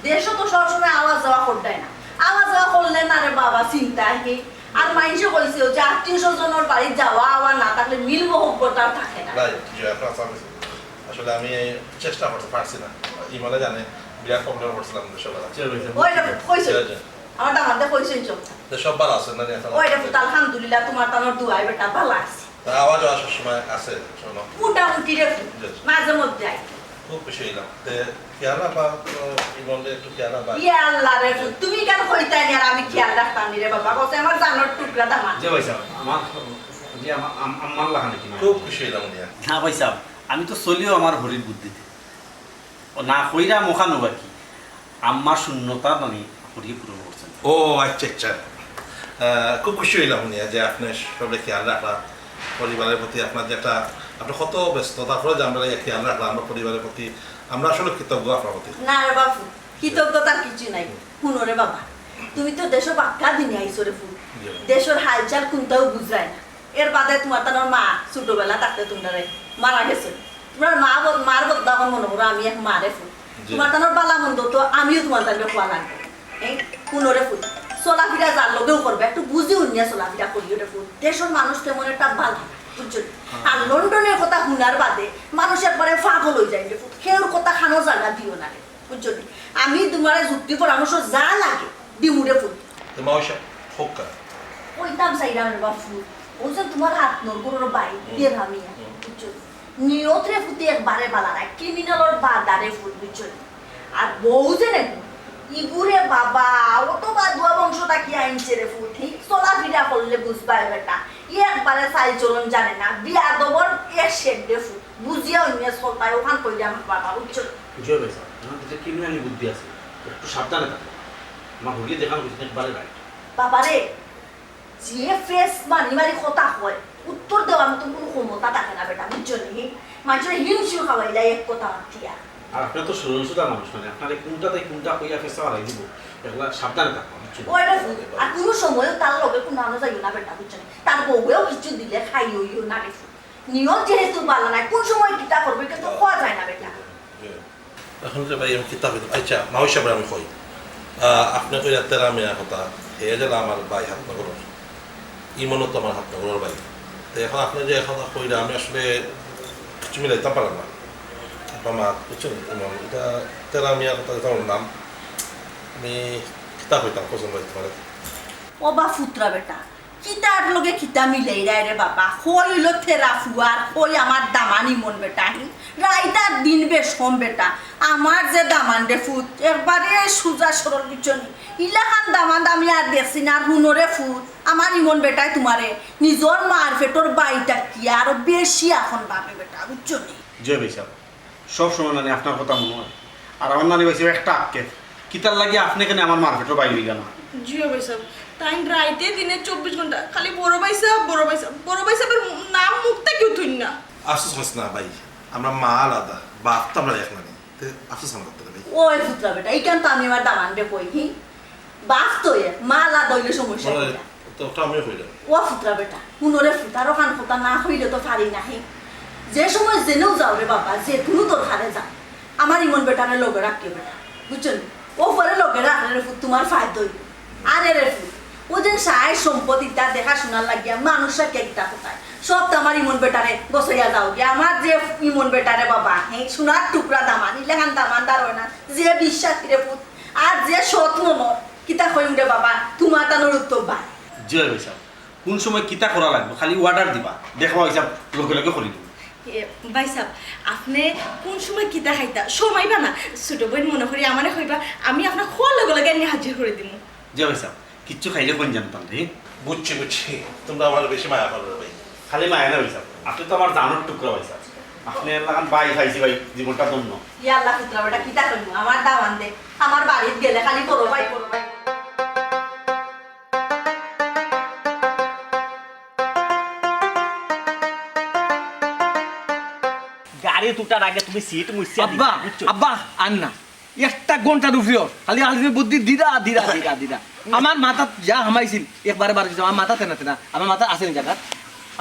দেশো তো সবসময় আওয়া যাওয়া করতায় না, আওয়া যাওয়া করলে না রে বাবা চিন্তা আহে। আর মাইনষে কইছে যে আত্মীয় স্বজনর বাড়ি যাওয়া আওয়া না থাকলে মিল মহব্বত আর থাকে না। রাইট, জি, আপনার সামনে। আসলে আমি এই চেষ্টা করতে পারছি না, ইমনে জানে বিরাট problem করছিলাম দেশে বেলা। জি ভাইসাব। ওই রে, কইছে। জি, জি। আমার দামান্দে কইছে চোখ। তো সব ভালা আছইন না নি এখন? ওই রে ফুত, আলহামদুলিল্লাহ, তুমার তানোর দোয়ায় বেটা ভালা আছি। তা আওয়া যাওয়া সবসময় আছে, শোনো। মোটামুটি রে ফুত, জি, জি। মাঝে মধ্যে আই। খুব খুশি অইলাম। তে খেয়াল রাখবা, তো ইমনরে একটু খেয়াল রাখবা। ইয়া আল্লাহ রে ফুত, তুমি কেনে কইতায় নি আর আমি খেয়াল রাখতাম নি রে বাবা, কইছে আমার জানোর টুকরা দামান্দ। জি ভাইসাব, আমার, জি আমার আম-, আম্মার লাখান কি না? খুব খুশি অইলাম দিয়া। না ভাইসাব, আমি তো চলিও আমার হরির বুদ্ধিতে। ও না কইরা মোখানো বাকি। আম্মা শূন্যতা মানে হরিয়ে পূরণ করছেন। ও আচ্ছা, আচ্ছা। আহ, খুব খুশি অইলাম হুনিয়া যে আপনে সবরে খেয়াল রাখলা, পরিবারের প্রতি আপনার যে একটা, আপনে কত ব্যস্ত, তারপরে যে আমরা খেয়াল রাখলাম আমরা পরিবারের প্রতি, আমরা আসলে কৃতজ্ঞ আপনার প্রতি। না রে বাবা ফুত, কৃতজ্ঞতার কিছু নাই। হুনো রে বাবা, তুমি তো দেশো বাক্কা দিনে আইছো রে ফুত। জি। দেশর হালচাল কুনটাও বুঝরায় না। এর বাদে তুমার তানোর মা ছোটবেলা থাকতে তুমরারে মারা গেছে। তুমার মা বদ-, মার বদলা অখন মনো করো আমি এক মা রে ফুত। জি। তুমার তানোর ভালা মন্দ তো আমিও তুমার তানরে কওয়া লাগবো। এই, হুনো রে ফুত, চলাফিরা যার লগেও করবা, একটু বুঝি হুনিয়া চলাফিরা করিও রে ফুত। দেশর মানুষ তেমন একটা ভালা না, বুঝছো নি? আর লন্ডনের কথা হুনার বাদে মানুষ একবারে পাগল অইযায় রে ফুত। কেউর কথা খানো জাগা দিও না রে, বুঝছো নি? আমি তুমারে যুক্তি পরামর্শ যা লাগে দিমু রে ফুত। তো মাউসা, হোক কা? কইতাম চাইরাম রে বা ফুত, অউ যে তুমার হাতনর ঘরর ভাই, হুম। দেরামিয়া, হুম। বুঝছো নি? নিয়ত রে ফুত একবারে ভালা নায়, criminalর বাদা রে ফুত, বুঝছো নি? আর বউ যে রে ফুত, ইগুরে বাবা, অত বাদুয়া বংশ থাকি আইনছে রে ফুত, হি? চলাফিরা করলে বুঝবায় বেটা, একবারে চাইল চলন জানে না, বিয়াদবর এক শেড রে ফুত, বুঝিয়া অইন্য চলতায়, অখান কইলে আমার বাবা, বুঝছো নি? জি ভাইসাব, আমার কাছে criminalই বুদ্ধি আছে, একটু সাবধানে থাকো। আমার হরিয়ে দেখান কইছে একবারে রাইট। বাবারে, যে ফেস মারি মারি কথা কয়, উত্তর দেওয়ার মতো কুনু ক্ষমতা থাকে না বেটা, বুঝছো নি? মানষরে হিমশিম খাওয়াইলা এক কথা মাতিয়া। আর আপনে তো সরল সুজা মানুষ, মানে আপনারে কুনটাতে কুনটা কইয়া ফেসা হারাই দিব, একলা সাবধানে থাকবা, বুঝছো নি? ওই রে ফুত, আর কুনু সময়ও তার লগে কুনানো যাইও না বেটা, বুঝছো নি? তার বউয়েও কিছু দিলে খাইও না রে ফুত। নিয়ত যেহেতু ভালা নায়, কুন সময় কিতা করবো, ইটা তো কওয়া যায় না বেটা। এখন যে ভাই আমি কিতা কইতাম, আচ্ছা, মাউসা ভাই আমি কই, আহ, আপনে কইরা তেরা মিয়া কথা, হে যেলা আমার ভাই হাতনগরর, ইমনও তো আমার হাতনগরর ভাই। তো এখন আপনে যে কথা কইরা আমি আসলে কিছু মিলাইতাম পারলাম না। আপনার মা, বুঝছেন, ইমন, ইটা তেরা মিয়া কথা, ইটা ওর নাম। আমি কিতা কইতাম, কসম ভাই তোমার। ও বা ফুতরা বেটা, কিতার লগে কিতা মিলাইরায় রে বাবা? কই অইলো তেরা ফুয়া, কই আমার দামান ইমন বেটা, হি? রাইত আর দিন বেশকম বেটা। আমার যে দামান রে ফুত, একবারে সুজা সরল, বুঝছো নি? ইলাখান দামান আমি আর দেখছি না। আর হুনো রে ফুত, আমার ইমন বেটায় তুমারে নিজর মার পেটর ভাই থাকি আরো বেশি আপন ভাবে বেটা, বুঝছো নি? জি ভাইসাব, সব সময় নানি আপনার কথা মনো অয়। আর আমার নানি ভাইসাব একটা আক্ষেপ, কিতার লাগি আপনে কেনে আমার মার পেটর ভাই অইলা না? জি ভাইসাব, তাইন রাইতে দিনে চব্বিশ ঘন্টা খালি বড় ভাইসাব, বড় ভাইসাব, বড় ভাইসাবর নাম মুখ থাকিউ থইন না। আফসোস করিস না ভাই, আমরা মা আলাদা, বাপ তো আমরা এক নানি। তে আফসোস আমার করতে ভাই। ওই ফুতরা বেটা, ইখান তো আমি আমার দামানরে কই, হি? বাপ তো এক, মা আলাদা অইলে সমস্যা কিতা? তো ওটা আমিও কইলাম। ও ফুতরা বেটা, হুনো রে ফুত, আর অখান কথা না কইলে তো পারি না, হি। যে সময় যেনেও যাও রে বাবা, যে কুনু দরকারে যাও, আমার ইমন বেটারে লগে রাখিও বেটা, বুঝছো নি? ও পরে লগে রাখলে রে ফুত, তুমার ফায়দা অইবো। আরে রে ফুত, ও যে সায় সম্পদ ইতা দেখাশোনার লাগিয়া মানুষ রাখিয়া কিতা কথায়, সব তো আমার ইমন বেটারে গছাইয়া যাও গিয়া। আমার যে ইমন বেটারে বাবা, হে সোনার টুকরা দামান, ইলাখান দামানদার অয় না, যে বিশ্বাসী রে পুত, আর যে সৎ মনর, কিতা কইমু রে বাবা, তুমার তানর উত্তর ভাই। জি ভাই সাব, কুন সময় কিতা করা লাগবো, খালি order দিবা, দেখবা ভাই সাব, লগে লগে করি দিমু। এ, ভাই সাব, আপনে কুন সময় কিতা খাইতা, শরমাইবা না, ছোট বইন মনো করি আমারে কইবা, আমি আপনার খোয়ার লগে লগে আনি হাজির করি দিমু। জি ভাই সাব, কিচ্ছু খাইলে কোন জানতাম রে? বুঝছি, বুঝছি, তুমরা আমারে বেশি মায়া করো রে ভাই। খালি মায়া না ভাই সাব, আপনে তো আমার জানর টুকরা ভাই সাব। আপনে এলাখান ভাই পাইছি ভাই, জীবনটা ধন্য। ইয়া আল্লাহ, পুতরা বেটা, কিতা কইমু? আমার দামান দে, আমার বাড়িত গেলে খালি বড় ভাই, বড় ভাই। গাড়িত উঠার আগে তুমি সিট মুছিয়া দিবা, আব্বা, বুঝছো? আব্বা, আর না। একটা ঘন্টার উপরেও খালি আলিমে বুদ্ধি দিরা, দিরা, দিরা, দিরা। আমার মাথাত যা হামাইছিল, একবারে বার করছে, আমার মাথা তেনা তেনা, আমার মাথা আছে নি জাগাত?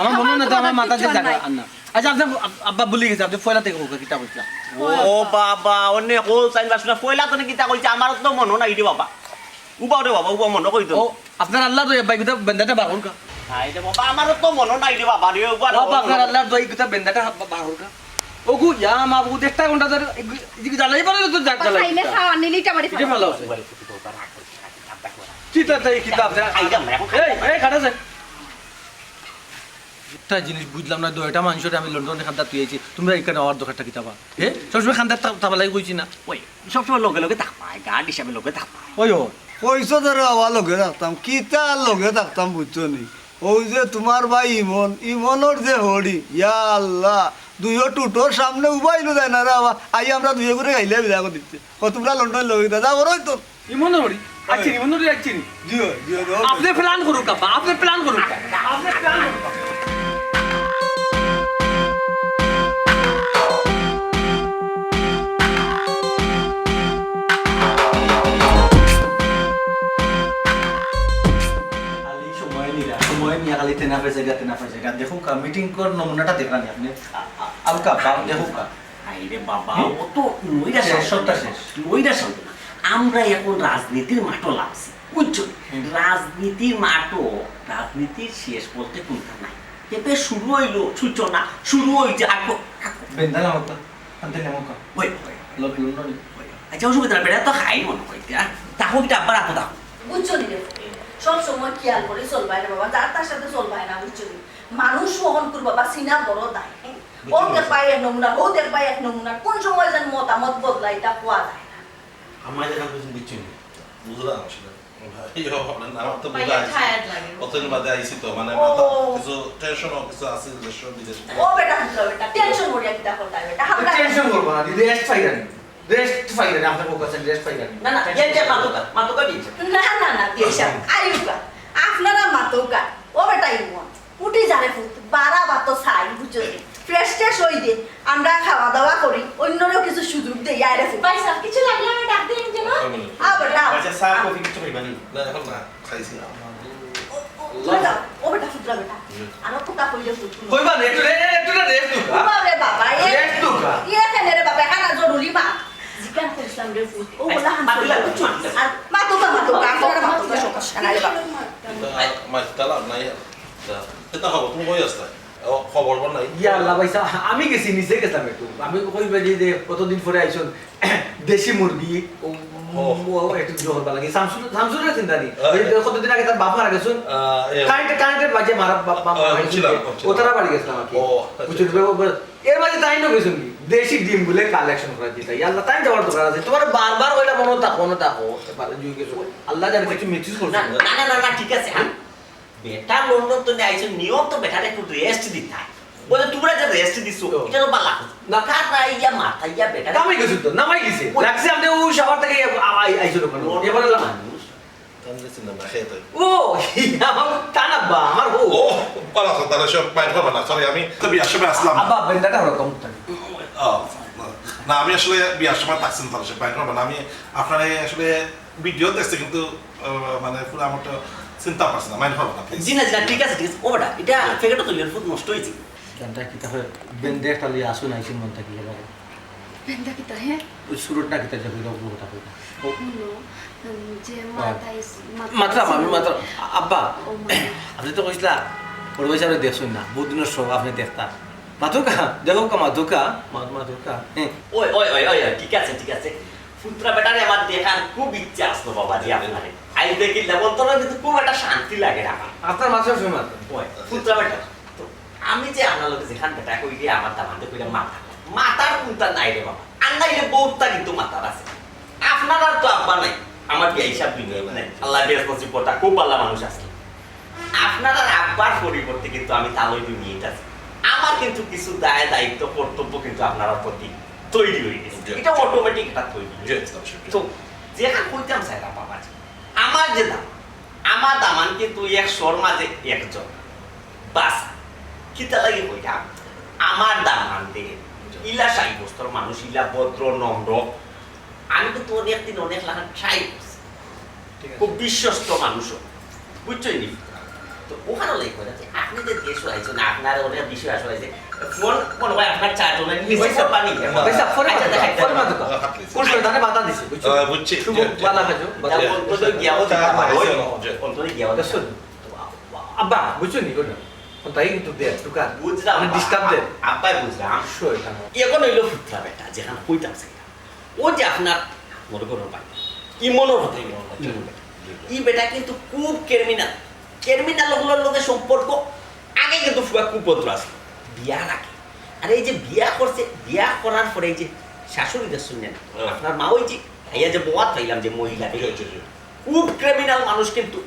আমার মনো না তো, আমার মাথা যে কিচ্ছু জাগা নাই। আর না। আচ্ছা, আপনে আব-, আব্বা ভুলি গেছে, আপনে পয়লা থাকি কউক্কা, কিতা কইছিলা? ও বাবা, অনে কও চাইন বাসনা, পয়লা তো কিতা কইছে, আমার তো মনো নাই রে বাবা। উবাও রে বাবা, উবাও, মনো করি তো। ও, আপনার আল্লাহর দোয়াই, ভাই, গুতা বেন্দাটা বার করউক্কা। নাই রে বাবা, আমারও তো মনো নাই রে বাবা রে, উবাও রে বাবা, বাবা। আপনার আল্লাহর দোয়াই, গুতা বেন্দাটা বা-, বার করউক্কা। ওগু, ইয়া মাবুদ, একটা ঘন্টা ধরে এগু-, এদিকে জ্বালাই পারে তো, যা-, জ্বালাই খাইলে দিতা। খাওয়া, নিলেই টামারি এটা খাওয়া। ভালো আছে। কিতা তাই, কিতা আপনার? এই, এই, কাটা যায়। একটা জিনিস বুঝলাম না, দুইটা মানুষরে আমি লন্ডনে খান্দাত থুই আইছি, তুমরা ইখানো আওয়ার দরকারটা কিতা বা? হে? সবসময় খান্দাত থা-, থাবার লাগি কইছি না? ওই, সবসময় লগে লগে থাকবায়, guard হিসাবে লগে থাকবায়। ওই, ওই। কইছো তো রে বাবা, লগে থাকতাম, কিতা আর লগে থাকতাম, বুঝছো নি? ওই যে তুমার ভাই ইমন, ইমনর যে হড়ি, ইয়া আল্লাহ, দুইও টুটোর সামনে উবাইলো যায় না রে বাবা, আই আমরা দুইও করে খাইলে বিদায় করে দিচ্ছে। ও তুমরা লন্ডন লগে থাকতা, যা বড় হইতো। ইমনর হড়ি? আচ্ছা, ইমনর হড়ি আচ্ছা নি? জিও, জিও, জিও। আপনে plan করউক্কা, আপনে plan করউক্কা। আপনে plan করউক্কা। খালি সময় নিরা, সময় নিয়া খালি তেনা পয়সা গা, তেনা পয়সা গা। দেখউক্কা, meeting কর নমুনাটা দেখরা নি আপনে? আ-, আ-, আলকা, বা-, দেখউক্কা। আরে বাবা, হুম? ও তো নৈরাশ শেষ, সবটা শেষ। নৈরাশ হইতো না। আমরা এখন রাজনীতির মাঠো লামছি, বুঝছো? হুম। রাজনীতির মাঠো, রাজনীতির শেষ বলতে কুনতা নাই। এবে শুরু হইলো সূচনা, শুরু হইছে আগ-, আগ-, বেন্দা লামকা, আনতে লামকা। ওই, ওই, ওই। লোক লুন ননি। ওই। আচ্ছা, অসুবিধা নাই, বেটা তো খাই মনে হয়, হ্যাঁ? তাকো কিতা আব্বার আতো তাকো। বুঝছো নি রে? সব সময় খেয়াল করি চলবায় রে বাবা, যার তার সাথে চলবায় না, বুঝছো নি? মানুষ সহন করবা বা সিনা বড় দায়, হ্যাঁ? ও দেখবায় এক নমুনা, ও দেখবায় এক নমুনা, কোন সময় যেন মতামত বদলায়, ইটা কওয়া যায় না। আমার যেটা বুঝুন, বুঝছো নি? বুঝলাম আসলে। ভাই, ও, আমার তো ভাইয়া বুঝা আইছে। Tired লাগে। কতদিন বাদে আইছি তো, মানে, ও। মাথা কিছু tension ও কিছু আছে, দেশ বিদেশ। ও বেটা, বুঝলো বেটা, tension করিয়া কিতা করতায় বেটা? আমরা tension করবো না, দিদি, rest পাইরানি। Rest পাইরানি, আপনার ফোকাস rest পাইরানি। না, না, tension ইয়ে, ইয়ে, করবো না। মাতুকা, মাতুকা দিয়েছে। না, না, না, দিয়েছে। আইউকা, আপনারা মাতুকা। ও বেটা, ইমন। উঠি যা রে পুত, বারা বাতো চাই, বুঝছো নি? Fresh ট্রেশ হই দে, আমরা খাওয়া দাওয়া করি, অন্যরও কিছু সুযোগ দেই, আয় রে পুত। ভাই সাহেব, কিছু লাগলে আমি ডাক দিন যেন। আ বেটা। আচ্ছা, চা কফি কিছু খাইবা নি? না, এখন না, খাইছি না। ও, ও, তুমি যাও, ও বেটা, পুতরা বেটা। জি। আরো কথা কইলে পুত। কইবা না, একটু রে-, একটু রে-, rest দিবা। বাবা রে বাবা, এ, rest দিবা। এ কেন রে বাবা, এখানে জরুরি মা। জিকান করছিলাম রে পুত, ও বলা হান মাতিলা, করলো। মাতিলা। আর মাতুকা, মাতুকা, আপনারা মাতুকা, সমস্যা নাই রে বাবা। এটা মাইক তালা নাই আর। আচ্ছা, এটা খবর, তুমি কই আসলে? ও, খবর বল নাই। ইয়া আল্লাহ ভাই সাহেব, আমি গেছি, নিজে গেছিলাম একটু। আমি কই ভাই যে কতদিন পরে আইছন, দেশি মুরগি, ও, ও। ও, একটু জোহর ভালা লাগে। শামসুল, শামসুল রে চিন্তা নি। হ্যাঁ। ওই যে কতদিন আগে তার বাপ মারা গেছন। আহ, এ। কারেন্ট, কারেন্টের বাজে মারা বাপ, বাপ আহ, মারা গেছন। বুঝলাম, বুঝলাম। ও তারা বাড়ি গেছিলাম আর কি। ও, আচ্ছা, বুঝছো, আচ্ছা। ও, ও, এর মাঝে তাই না গেছন কি? দেশি ডিম বলে collection করা যেটা। ইয়া আল্লাহ, তাই যাওয়ার দরকার আছে। তোমার বারবার কইলা মনে থাকো, মনে থাকো। এবার জুই গেছো। আল্লাহ জানে কিছু mixes করছে। না, না, না, না, না, ঠিক আছে। আমি বেটা লন্ডন তো নিয়ে আইছো, নিয়ম তো বেটারে একটু rest দিতে হয়। বলে, "তোমরা যে rest দিছো, তো। এটা তো বালা। না। তার না ইয়া মাথা ইয়া বেটা।" কামে গেছো তো, নামাই দিছে। ওই। লাগছে আপনি ও শাওয়ার থেকে আ-, আ-, আইছো দোকানে। লন্ডন এবার এলাম। মানুষ। তাহলে চিন্তা না, খেয়ে তো। ও, আমার তা না বা, আমার ও। ও, বালা আছে, তাহলে সব mind করবা না। Sorry, আমি তো বিয়ার সময় আসলাম না। আব্বা, বেন্দাটা ওরকম তো। ও, না, না, আমি আসলে বিয়ার সময় থাকছি না, তাহলে সব mind করবা না। আমি আপনার এই আসলে ভিডিও দেখছি, কিন্তু, আহ, মানে, পুরো আমারটা চিনতে পারছি না, mind করবা না, please। জি না, জি না, ঠিক আছে, ঠিক আছে। ও বেটা, এটা প্যাকেটও তো লিওর ফুড নষ্ট হয়েছে। গানটা কিতা হয়? বেন্দে একটা লইয়া আসুন, আইসুন মন থাকি এবারে। বেন্দা কিতা, হ্যাঁ? ওই সুরটা কিতা যে কইরা, ওগুলো কথা কইরা। ও। হুনো, উম, যে বাহ। মাতাইস-, মাতলাম আমি, মাতাইস-, মাতলাম। আব্বা, ও মা। আপনি তো কইছিলা, বড় ভাইসাবরে দেখছইন না, বউত দিনর শখ আপনে দেখতা। মাতুক্কা, দেখউক্কা, মাতুক্কা, মা-, মাতুক্কা। হ্যাঁ। ওই, ওই, ওই, ওই, ওই, ঠিক আছে, ঠিক আছে। পুত্রা বেটারে আমার দেখার খুব ইচ্ছা আসলো বাবাজি আপনারে। আইজ দেখিলা অন্তরে কিন্তু খুব একটা শান্তি লাগে আমার। আপনার মাথার সময় মাত্র। ওই, পুত্রা বেটা, তো আমি যে আপনার লগে যেখান বেটা কই গিয়া আমার দামান্দে কইরা মাতা, মাতার কুনতা নাই রে বাবা। আর নাইলে বউততা কিন্তু মাতার আছে। আপনারার তো আব্বা নাই, আমার বিয়াই সাব দুনিয়াত নাই। আল্লায় বেহেস্ত নসিব করতা, খুব ভালা মানুষ আছলা। আপনারার আব্বার পরিবর্তে কিন্তু আমি তালই দুনিয়াত আছি। আমার কিন্তু কিছু দায় দায়িত্ব কর্তব্য কিন্তু আপনারার প্রতি তৈরি অই গেছে। জি। ইটা automatic একটা তৈরি। জি, অবশ্যই। তো যেটা কইতাম চাইরাম বাবাজি, আমার যে দামান, আমার দামান কিন্তু একশোর মাঝে একজন। বাস, কিতা লাগি কইরাম, আমার দামান্দে ইলা সাব্যস্তর মানুষ, ইলা ভদ্র, নম্র। আমি কিন্তু অনেক দিন অনেক লাখান try করছি। ঠিক আছে। খুব বিশ্বস্ত মানুষ, বুঝছইন নি? তো অখান লাগি কইরাম যে আপনে যে দেশো আইছইন, আপনার অনেক বিষয় আসলে যে ফোন মনে হয় আপনার চার্জ অনেক নিচে ভাইসাব, পানি। ভাইসাব, ফোনে আচ্ছা, মাতো, দেখা যাক। ফোনে মাতো। আল্লাহ হাফেজ। কোন শয়তানে বাধা দিছে, বুঝছো? আহ, বুঝছি। শুভ, জি, জি। বালা খাজো, বালা তা খাজো। অন্তরে গিয়াও তা দিতে পারে। জি, জি। অন্তরে গিয়াও দিতে পারে। আব্বা, বুঝছো নি, ওটা? তাই কিন্তু দের, দোকান। বুঝলাম, মানে, disturb দের। আব্বাই বুঝলাম। শয়তান। এখন অইলো পুত্রা বেটা, যেখান কইতাম সেটা। ও যে আপনার মনে করো ভাই, ইমনর কথা, ইমন, ইমন বেটা। ই বেটা কিন্তু খুব criminal। Criminal অকলর লগে সম্পর্ক আগে কিন্তু ফুয়া খুব ভদ্র আছিল। বিয়ার আগে। আর এই যে বিয়া করছে, বিয়া করার পরে এই যে শাশুড়ি দেখছইন না, হ্যাঁ। আপনার মা ওই যে, আইয়া যে বওয়াত পাইলাম যে মহিলা, এই যে, খুব criminal মানুষ কিন্তু।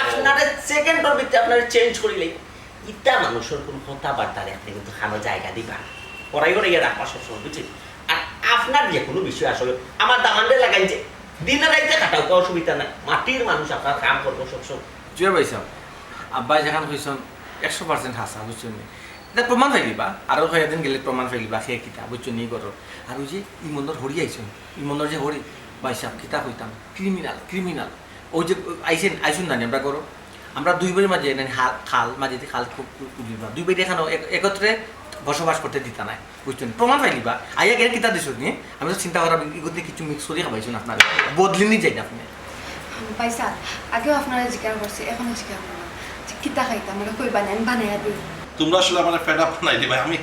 আপনারে second-অর ভিতরে আপনারে change করিলে, ইতা মানুষর কোন কথাবার্তারে আপনে কিন্তু খানো জায়গা দিবা না। করাই করাইয়া রাখবা সবসময়, বুঝছেন? আর আপনার যে কোনো বিষয় আসলে আমার দামান্দরে লাগাইন যে দিনে রাইতে খাটাউক্কা, অসুবিধা নাই। মাটির মানুষ আপনার কাম করবো সবসময়। জি ভাইসাব, আব্বায় যেখান কইছইন একশো percent হাছা, বুঝছইন নি? ইটা প্রমাণ পাইলিবা, আরো কয়েকদিন গেলে প্রমাণ পাইলিবা, কে কিতা, বুঝছইন নি, করো। আর ওই যে ইমনর হরি আইছইন, ইমনর যে হরি, ভাইসাব, কিতা কইতাম, criminal, criminal। ওই যে আইছইন, আইছইন না নি আমরা করো, আমরা দুই বাড়ির মাঝে, মানে, হাল, খাল, মাঝে দিয়ে খাল খুব উঠিবা। দুই বাড়ি এখানে এক-, একত্রে বসবাস করতে দিতা নাই, বুঝছইন? প্রমাণ পাইলিবা। আইয়া গেলে কিতা দিছইন নি? আমি তো চিন্তা করাম, ইগোতে কিছু mix করি খাবাইছইন আপনারে। বদলি নি যাই না আপনে। ভাইসাব, আগেও আপনারে জিকার করছি, এখনো জিকার করলাম। যে কিতা খাইতাম, আমারে কইবা না, আমি বানাইয়া দিমু। তোমরা আসলে আমারে fed up বানাই দিবা। আমি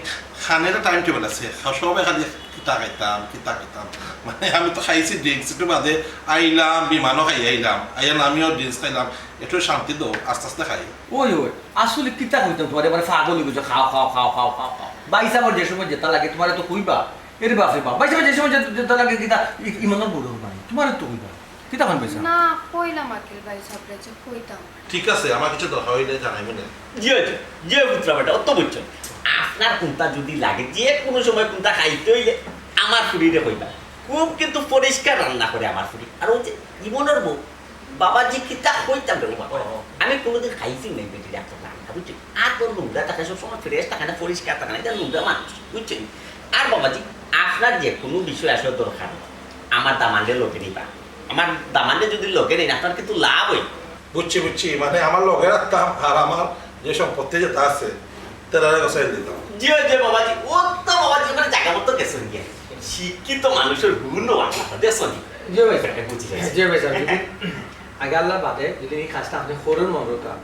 খানের time table আছে, সবে খালি কিতা খাইতাম, কিতা খাইতাম। মানে, আমি তো খাইছি drinks, একটু বাদে আইলাম, বিমানও খাই আইলাম, আইয়া নামিও drinks খাইলাম, একটু শান্তি দাও, আস্তে আস্তে খাই। ওই, ওই, আসলে কিতা কইতাম তুমারে, মানে পাগল অই গেছো, খাও, খাও, খাও। ভাইসাবর যে সময় যেটা লাগে তুমারে তো কইবা, এরে বাপরে বাপ, ভাইসাবর যে সময় যে-, যেটা লাগে কিতা, ই-, ইমানর বড় ভাই, তুমারে তো কইবা, কিতা কইন ভাইসাব? না, কইলাম আক্কেল ভাইসাবরে যে কইতাম। ঠিক আছে, আমার কিছু দরকার অইলে জানাইমু নে। জি, জি, জি, পুত্রা বেটা, অত বুঝছো। আপনার কুনতা যদি লাগে, যে কোনো সময় কুনতা খাইতে অইলে আমার ফুরিরে কইবা। খুব কিন্তু পরিষ্কার রান্না করে আমার ফুরি। আর ওই যে ইমনর বউ, বাবাজি, কিতা কইতাম রে বাবা। ও, ও। আমি কোনোদিন খাইছি নাই বেটির এত রান্না, বুঝছো? আর তোর নোংরা থাকে, সবসময় fresh থাকে না, পরিষ্কার থাকে না, ইটা নোংরা মানুষ, বুঝছো? আর বাবাজি, আপনার যে কোনো বিষয় আসলে দরকার, আমার দামান্দরে লগে নিবা। আমার দামান্দরে যদি লগে নেন, আপনার কিন্তু লাভ অইবো। বুঝছি, বুঝছি, মানে আমার লগে রাখতাম আর আমার যে সম্পত্তি যেটা আছে, তারারে গছাই দিতাম। জি, জি, বাবাজি, ও তো বাবাজি, মানে জাগা মতো গেছইন গিয়া। শিক্ষিত মানুষর গুণ ও আপনার, দেখছো নি? জি ভাইসাব। বুঝি গেছি। জি ভাইসাব, যদি আগে আল্লাহ বাদে, যদি এই কাজটা আপনে করইন, মনে করতাম।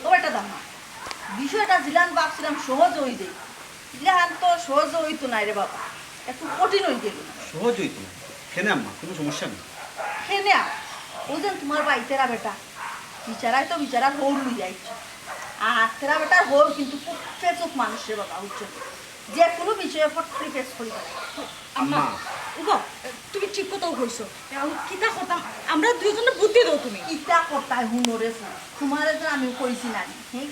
ও বেটা দামা, বিষয়টা যেলান ভাবছিলাম সহজ অই যাইবো, ইলান তো সহজ অইতো নায় রে বাবা, একটু কঠিন অই গেলো। সহজ অইতো নায়। কেনে আম্মা, কোনো সমস্যা নাই। কেনে আ-, ও যেন তুমার ভাইতেরা বেটা, বিচারায় তো বিচারার হউর লইয়া আইছে। আর তেরা বেটার হউর কিন্তু খুব ফেচুক মানুষ রে বাবা, বুঝছো? যে কোনো বিষয়ে ফট করি ফেস করি বেড়ায়। আম্মা, আম্মা। উবা, তুমি ঠিক কথাউ কইছো। এখন কিতা করতাম? আমরা দুইজনে বুদ্ধি দেও তুমি। কিতা করতায় হুনো রে ফুল? তুমারে যে আমি কইছি না নি, হে?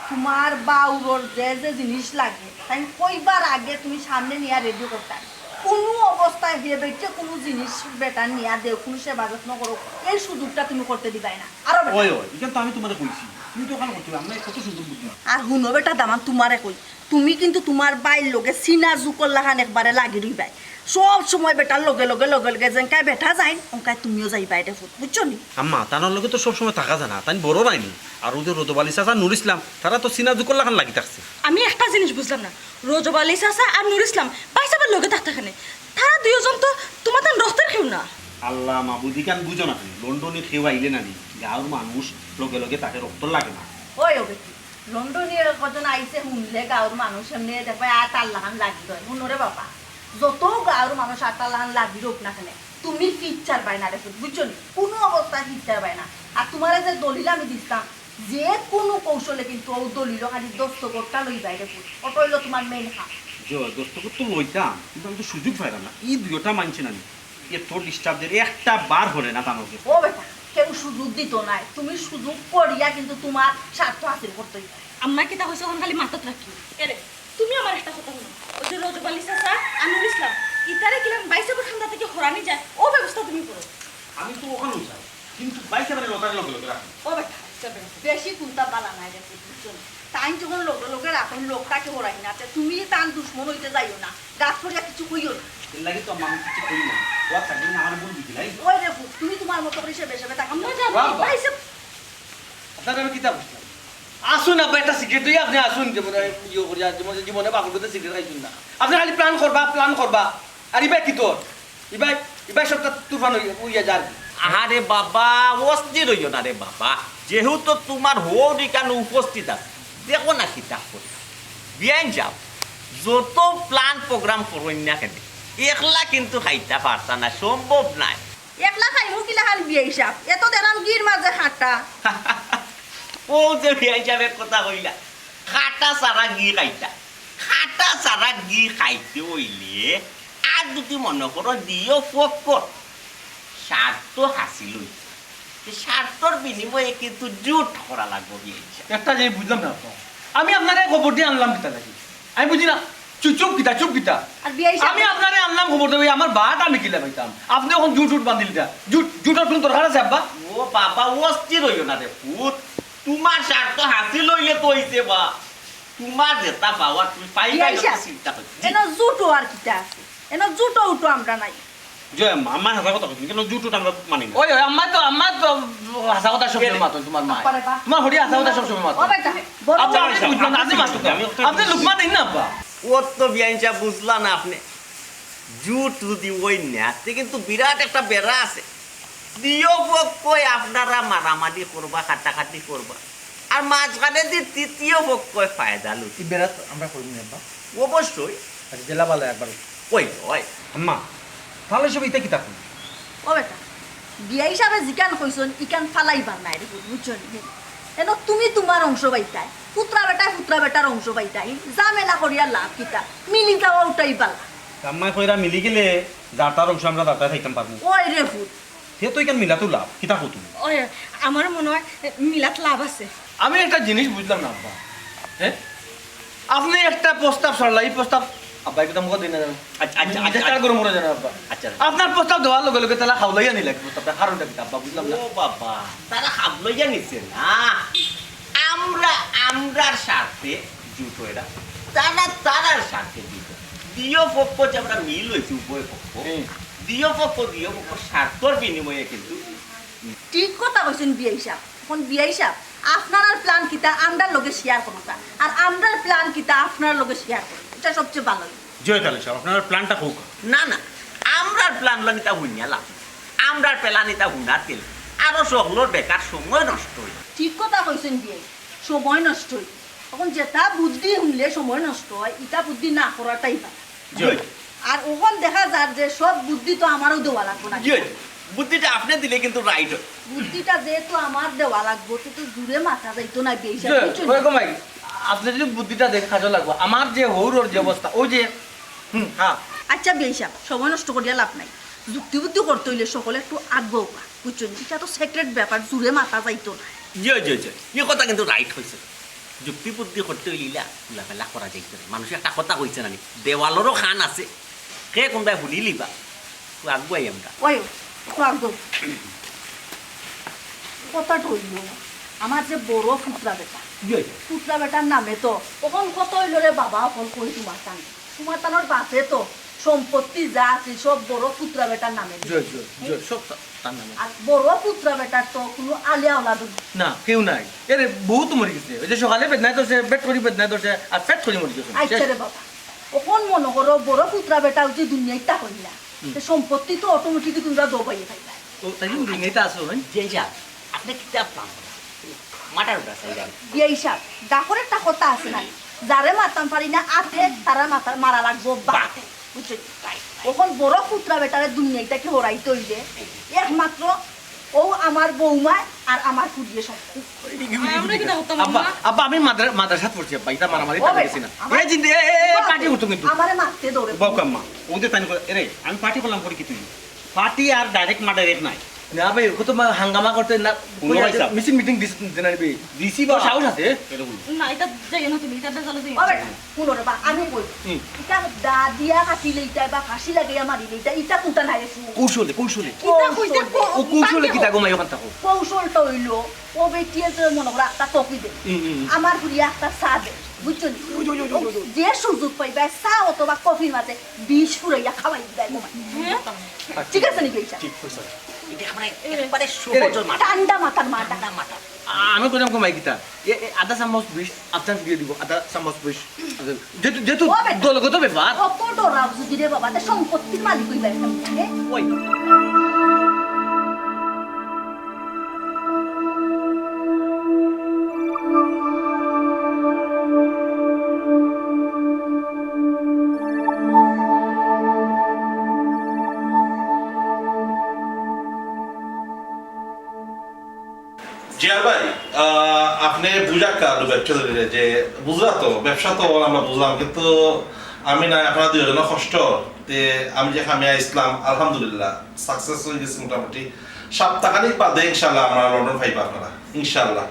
তুমার বাউরর যে যে জিনিস লাগে, তাইন কইবার আগে তুমি সামনে নিয়া রেডি করতায়। কোনো অবস্থায় হে বেটিয়ে কোনো জিনিস বেটার নিয়া দেও, কোনো সেবা যত্ন করো, এই সুযোগটা তুমি করতে দিবায় না। আরো বেটা। ওই, ওই, ইখান তো আমি তুমারে কইছি। তুমি তো ওখানে করতে পারো, আমরা কত সুন্দর বুদ্ধি। আর হুনো বেটা দামান, তুমারে কই, তুমি কিন্তু তুমার ভাইর লগে চিনা জুকর লাখান একবারে লাগি রইবায়। সব সময় বেটার লগে লগে, লগে লগে যেনকায় বেটা যাইন, অনকায় তুমিও যাইবায় রে ফুত, বুঝছো নি? আম্মা, তানর লগে তো সব সময় থাকা যায় না, তাইন বড় নাইনি। আর অউ যে রজব আলী চাচা, নুর ইসলাম, তারা তো চিনা জুকর লাখান লাগি থাকছে। আমি একটা জিনিস বুঝলাম না, রজব আলী চাচা আর নুর ইসলাম ভাইসাবর লগে থাকতা কেনে? তারা দুইজন তো তুমার তান রক্তর কেউ না। আল্লাহ মাবুদ, ইখান বুঝো না কেনে? লন্ডনি কেউ আইলে না নি, গাঁওর মানুষ লগে লগে তাকে রক্ত লাগে না। ওই হবে কি, লন্ডনি কজন আইছে হুনলে গাঁওর মানুষ এমনে দেখবায় আর তার লাখান লাগি রয়। হুনো রে বাবা, যত গাঁওর মানুষ আর তার লাখান লাগি রউক না কেনে, তুমি ফিট ছাড়বায় না রে ফুত, বুঝছো নি? কুনু অবস্থায় ফিট ছাড়বায় না। আর তুমারে যে দলিল আমি দিছলাম, যে কুনু কৌশলে কিন্তু অউ দলিলো খালি দস্তখতটা লইবায় রে ফুত। ওটা অইলো তুমার মেইন কাম। জি, দস্তখত তো লইতাম, কিন্তু আমি তো সুযোগ পাইরাম না। ই দুইটা মানছে না নি। এত ডিস্টার্ব দের, একটা বার হরে না তানকে। ও বেটা, কেউ সুযোগ দিত নায়, তুমি সুযোগ করিয়া কিন্তু তুমার স্বার্থ হাসিল করতে অইবো। আম্মা কিতা কইছে অখন খালি মাথাত রাখি। এরে, তুমি আমার একটা কথা হুনো, অউ যে রজব আলী চাচা, আনোয়ার ইসলাম, ইতারে কিলান ভাইসাবর ঠান্ডা থাকি হরানি যায়, অউ ব্যবস্থা তুমি করো। আমি তো ওখানেও যাই, কিন্তু ভাইসাবরে লতার লগে লগে রাখি। ও বেটা, বেশি কুন্তা বালা নায় রে, বুঝছো নি? তাইন যখন লগে লগে রাখইন, লোকটাকে হরাই না, তে তুমি তান দুশমন অইতে যাইও না, রাগ করিয়া কিছু কইও না। এর লাগি তো আমি কিছু কই না। ও থাকলে না আমার ভুল বুঝি নাই। ওই রে ভূত, তুমি তুমার মতো করি সে বেশে বেটা কাম না। বাবা। ভাইসাব। আপনারা আমি কিতা বুঝলাম? আসুন আব্বা, একটা সিগারেট দিয়া আপনে আসুন, জীবনে ইয়ে করিয়া, জীবনে, জীবনে বাপর কাছে সিগারেট খাইছইন না। আপনে খালি প্ল্যান করবা, প্ল্যান করবা। আর ইবায় কিতা? ইবায়, ইবায় সবটা তুফান অইয়া, অইয়া যার। আরে বাবা, অস্থির অইও না রে বাবা। যেহেতু তুমার হউর ইখানো উপস্থিত আছে, দেখো না কিতা করি। বিয়াইন সাব, যত প্ল্যান প্রোগ্রাম করইন না কেনে, একলা কিন্তু খাইতা পারতা না, সম্ভব নায়। একলা খাইমু কিলাখান বিয়াই সাব? এত দেরাম ঘির মাঝে খাটা। অউ যে বিয়াই সাবে কথা কইলা, খাটা ছাড়া ঘি খাইতা। খাটা ছাড়া ঘি খাইতে অইলে আর যদি মনো করো দিও ফক্কর স্বার্থ হাসিল অইতো, তে স্বার্থর বিনিময়ে কিন্তু জুট করা লাগবো বিয়াই সাব। একটা জিনিস বুঝলাম না তো, আমি আপনারে খবর দিয়া আনলাম কিতা লাগি? আমি বুঝি না। চুপ, চুপ কিতা, চুপ কিতা? আর বিয়াই সাব আমি আপনারে আনলাম খবর দেওয়া, আমার বাট আমি কিলা পাইতাম? আপনে অখন জুট উট বান্ধিলিতা। জুট, জুটর কুনু দরকার আছে আব্বা? ও বাবা, অস্থির অইও না রে পুত। তুমার স্বার্থ হাসিল অইলে তো অইছে বা। তুমার যেটা পাওয়ার তুমি পাইবায়, বিয়াই সাব, চিন্তা করো। এনো জুট আর কিতা আছে? এনো জুট উটো আমরা নাই। জয় আম্মা, আম্মায় হাছা কথা কইছইন, কিন্তু জুট উট আমরা মানি না। ওই, ওই, আম্মায় তো, আম্মায় তো হাছা কথা সবসময় মাতইন, তুমার মায়। আব্বারে বা। তুমার হউরে হাছা কথা সবসময় মাতইন। ও বেটা, বড় আব্বা, আমি বুঝলাম না, আপনে মাতুক্কা। আমি তো আপনে লুকমা দেইন না, আব্বা। ও তো বিয়াইন সাব, বুঝলা না আপনে? জুট যদি অয় না, তে কিন্তু বিরাট একটা বেড়া আছে। দিও পক্ষই আপনারা মারামারি করবা, কাটাকাটি করবা। আর মাঝখানেদি তৃতীয় পক্ষই ফায়দা লুটি। ই বেড়াত আমরা করমু নি, আব্বা? অবশ্যই। আচ্ছা, জেলা বালা একবার। ওই, ওই। আম্মা, তাইলে সব ইতা কিতা কইন? ও বেটা, বিয়াই সাবে যেখান কইছইন, ইখান ফালাইবার নায় রে, বুঝছো নি? এনো তুমি তুমার অংশ পাইতায়, পুতরা বেটায় পুতরা বেটার অংশ পাইতায়, ঝামেলা করিয়া লাভ কিতা? মিলি যাওয়া উটাই বালা। আম্মায় কইরা মিলি গেলে যার তার অংশ আমরা যার তার খাইতাম পারমু। ওই রে ভূত, হে তো ইখান মিলাত লাভ, কিতা কও তুমি? ওই, আমার মনে হয় মিলাত লাভ আছে। আমি একটা জিনিস বুঝলাম না, আব্বা। হ্যাঁ? আপনে একটা প্রস্তাব ছাড়লা, ই প্রস্তাব, আব্বা, একটু মুখে দিন না জানো। আচ্ছা, আচ্ছা, আচ্ছা, মেজাজটা আচ্ছা। গরম করে জানো, আব্বা। আচ্ছা। আপনার প্রস্তাব দেওয়ার লগে লগে তারা হাওলাইয়া নিলা প্রস্তাবটা, কারণটা কিতা, আব্বা? বুঝলাম না। ও বাবা, তারা হাবলইয়া নিছে না। আমরা, আমরার স্বার্থে জুট অইরা, তারা, তারার স্বার্থে জুট অইরা। দিও পক্ষ যে আমরা মিল অইছি উভয় পক্ষ, হুম। দিও পক্ষ, দিও পক্ষ স্বার্থর বিনিময়ে কিন্তু। ঠিক কথা কইছইন বিয়াই সাব। অখন বিয়াই সাব, আপনারার প্ল্যান কিতা আমরার লগে শেয়ার করউক্কা, আর আমরার প্ল্যান কিতা আপনারার লগে শেয়ার করউক্কা, ইটা সবচেয়ে ভালা অইবো। জয় তালে সাব, আপনারার প্ল্যানটা কউক্কা। না, না, আমরার প্ল্যান লইয়া ইতা হুনিয়া লাভ নাই। আমরার প্ল্যান ইতা হুনার গেলে আরো সকলর বেকার সময় নষ্ট অইবো। ঠিক কথা কইছইন বিয়াই, সময় নষ্ট অইবো। অখন যেটা বুদ্ধি হুনলে সময় নষ্ট অয়, ইটা বুদ্ধি না করাটাই ভালা। জি। আর অখন দেখা যার যে সব বুদ্ধি তো আমারও দেওয়া লাগবো না। জি, বুদ্ধিটা আপনে দিলে কিন্তু রাইট অয়। বুদ্ধিটা যেহেতু আমার দেওয়া লাগবো, তে তো জুরে মাতা যাইতো না, বিয়াই সাব, জি, বুঝছইন? ওরকম ভাই, আপনে যদি বুদ্ধিটা দেন, কাজে লাগবো। আমার যে হউরর যে অবস্থা, ওই যে, হুম, হ্যাঁ। আচ্ছা বিয়াই সাব, সময় নষ্ট করিয়া লাভ নাই। যুক্তি বুদ্ধি করতে অইলে সকলে একটু আগুয়াউক্কা, বুঝছইন? ইটা তো সিক্রেট ব্যাপার, জুরে মাতা যাইতো না। জি, জি, জি, ই কথা কিন্তু রাইট কইছইন। যুক্তি বুদ্ধি করতে অইলে ইলা খুলামেলা করা যাইতো না। মানুষে একটা কথা কইছে না নি, দেওয়ালরও কান আছে, কে কুনবায় হুনিলিবা। তো আগুয়াই আমরা। ওই, তো আগুয়াও। কথাটা অইলো, আমার যে বড় পুত্রা বেটা, জি। পুত্রা বেটার নামে তো অখন কত অইলো রে বাবা, অখন কই তুমার তান। তুমার তানর বাপে তো সম্পত্তি যা আছে সব বড় পুত্রা বেটার নামে দিছে। জি, জি, জি, সব তা-, তার নামে। আর বড় পুত্রা বেটার তো কুনু আলিয়া ওলাদ নাই। না, কেউ নাই। এরে, বউ তো মরি গেছে। ওই যে সকালে বেদনায় ধরছে, পেট করি বেদনায় ধরছে, আর পেট করি মরি গেছে। আচ্ছা রে বাবা, অখন মনো করো বড় পুত্রা বেটা ওই যে দুনিয়াইত থাকইন না। হুম। তে সম্পত্তি তো automatic তুমরা দবাইয়া পাইবা। ও, তাই কিন্তু দুনিয়াইত আছে, হ্যাঁ? জি, জি। আপনে কিতা plan কররা? মাথার উপরে আছে, জান। বিয়াই সাব, ডাকর একটা কথা আছে না, যারে মারতাম পারি না আতে, তারার মাথা মারা লাগবো বাতে। বাতে। বুঝছো? তাই, তাই। অখন বড় পুত্রা বেটারে দুনিয়াইত থাকি হরাইতে অইলে একমাত্র ও আমার বৌমায় আর আমার ফুড়িয়ে সব। আমরা কিতা করতাম, আব্বা, আম্মা? আব্বা, আমি মাদ্রা-, মাদ্রাসাত পড়ছি, আব্বা, ইতা মারামারি ও তা বেটা, গেছি না। আমার এ জিন্দি, এ, এ, এ, বাবা, party করতো কিন্তু। আমারে মারতে দৌড়ে। বাবা, আম্মা, ওদের তাই করে, এরে, আমি party করলাম করি কি তুই? Party আর direct murder এক নাই। না ভাই, ও তো মা-, হাঙ্গামা করতে না, হুনো ভাই সাব। মিছিল মিটিং দিস-, দিনা নিবি। দিছি বা। তোর সাহস আছে? এটা বল। না, ইতা যাইও না তুমি, ইতা বেজালো যাইও ও না। বেটা, হুনো রে বা, আমি কই। হুম। ইতা দা দিয়া কাটিলে ইতা বা ফাঁসি লাগাইয়া মারিলে ইতা, ইতা কুনটা নাই রে শুনো। কৌশলে, কৌশলে। কিতা কইতে কৌশল? ও কৌশলে কিতা গো মাই ওখান থাকো? কৌশলটা অইলো, ও বেটিয়ে তো মনো করো একটা টকি দে। হুম, হুম, হুম। আমার ফুড়িয়ে একটা চা দে, বুঝছো নি? ওই, ওই, ওই, ওই, ওই, ওই। যে সুযোগ পাইবা, চা অথবা কফির মাঝে বিষ ফুরাইয়া খাওয়াই দিবা গো মাই। হ্যাঁ? ঠিক আছে নি, বেটা? ঠিক কইছো। এটা একবারে, একবারে সহজ মাথা। ঠান্ডা মাথার মাথা। ঠান্ডা মাথা। আমি কইলাম গো মাই কিতা? এ, এ, আধা চামচ বিষ, আধা চামচ দিয়ে দিব, আধা চামচ বিষ। যেহেতু, যেহেতু ও বেটা। দলগত ব্যাপার। অত ডরাও যদি রে বাবা, তে সম্পত্তির মালিক হইবা একটা, হ্যাঁ? ওই। জিয়ার ভাই, আহ, আপনে বুঝাক্কা আলু ব্যবসা ধরে যে বুঝলা তো, ব্যবসা তো আমরা বুঝলাম, কিন্তু আমি না, আপনারা দুইজনের কষ্ট, তে আমি যে কামে আইসলাম, আলহামদুলিল্লাহ, success হয়ে গেছে মোটামুটি। সপ্তাহখানিক বাদে ইনশাল্লাহ আমরা লন্ডন পাইবা আপনারা, ইনশাল্লাহ।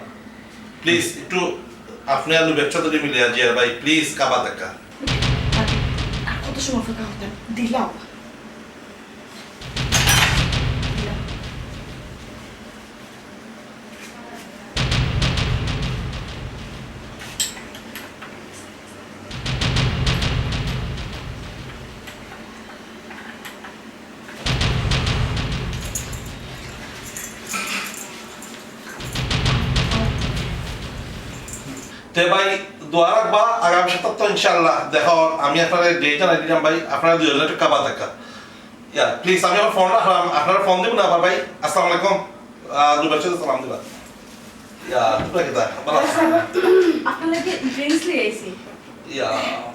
Please, একটু আপনে আলু ব্যবসা ধরে মিলিয়া জিয়ার ভাই, please, কাবা দেখা। আর কত সময় অপেক্ষা করতাম? দিলাম। তে ভাই, দোয়া রাখবা, আগামী সপ্তাহ তো ইনশাআল্লাহ দেখা অর। আমি আপনারে date জানাই দিলাম ভাই, আপনারা দুইজনে একটু কাবা দেখা। ইয়া, please, আমি আমার ফোন রাখলাম, আপনারা ফোন দিবেন না আবার ভাই। আসসালামু আলাইকুম। আহ, দুবার সাথে সালাম দিবা। ইয়া, তোমরা কিতা? ভালো আছো? আপনার লাগি drinks লই আইছি। ইয়া,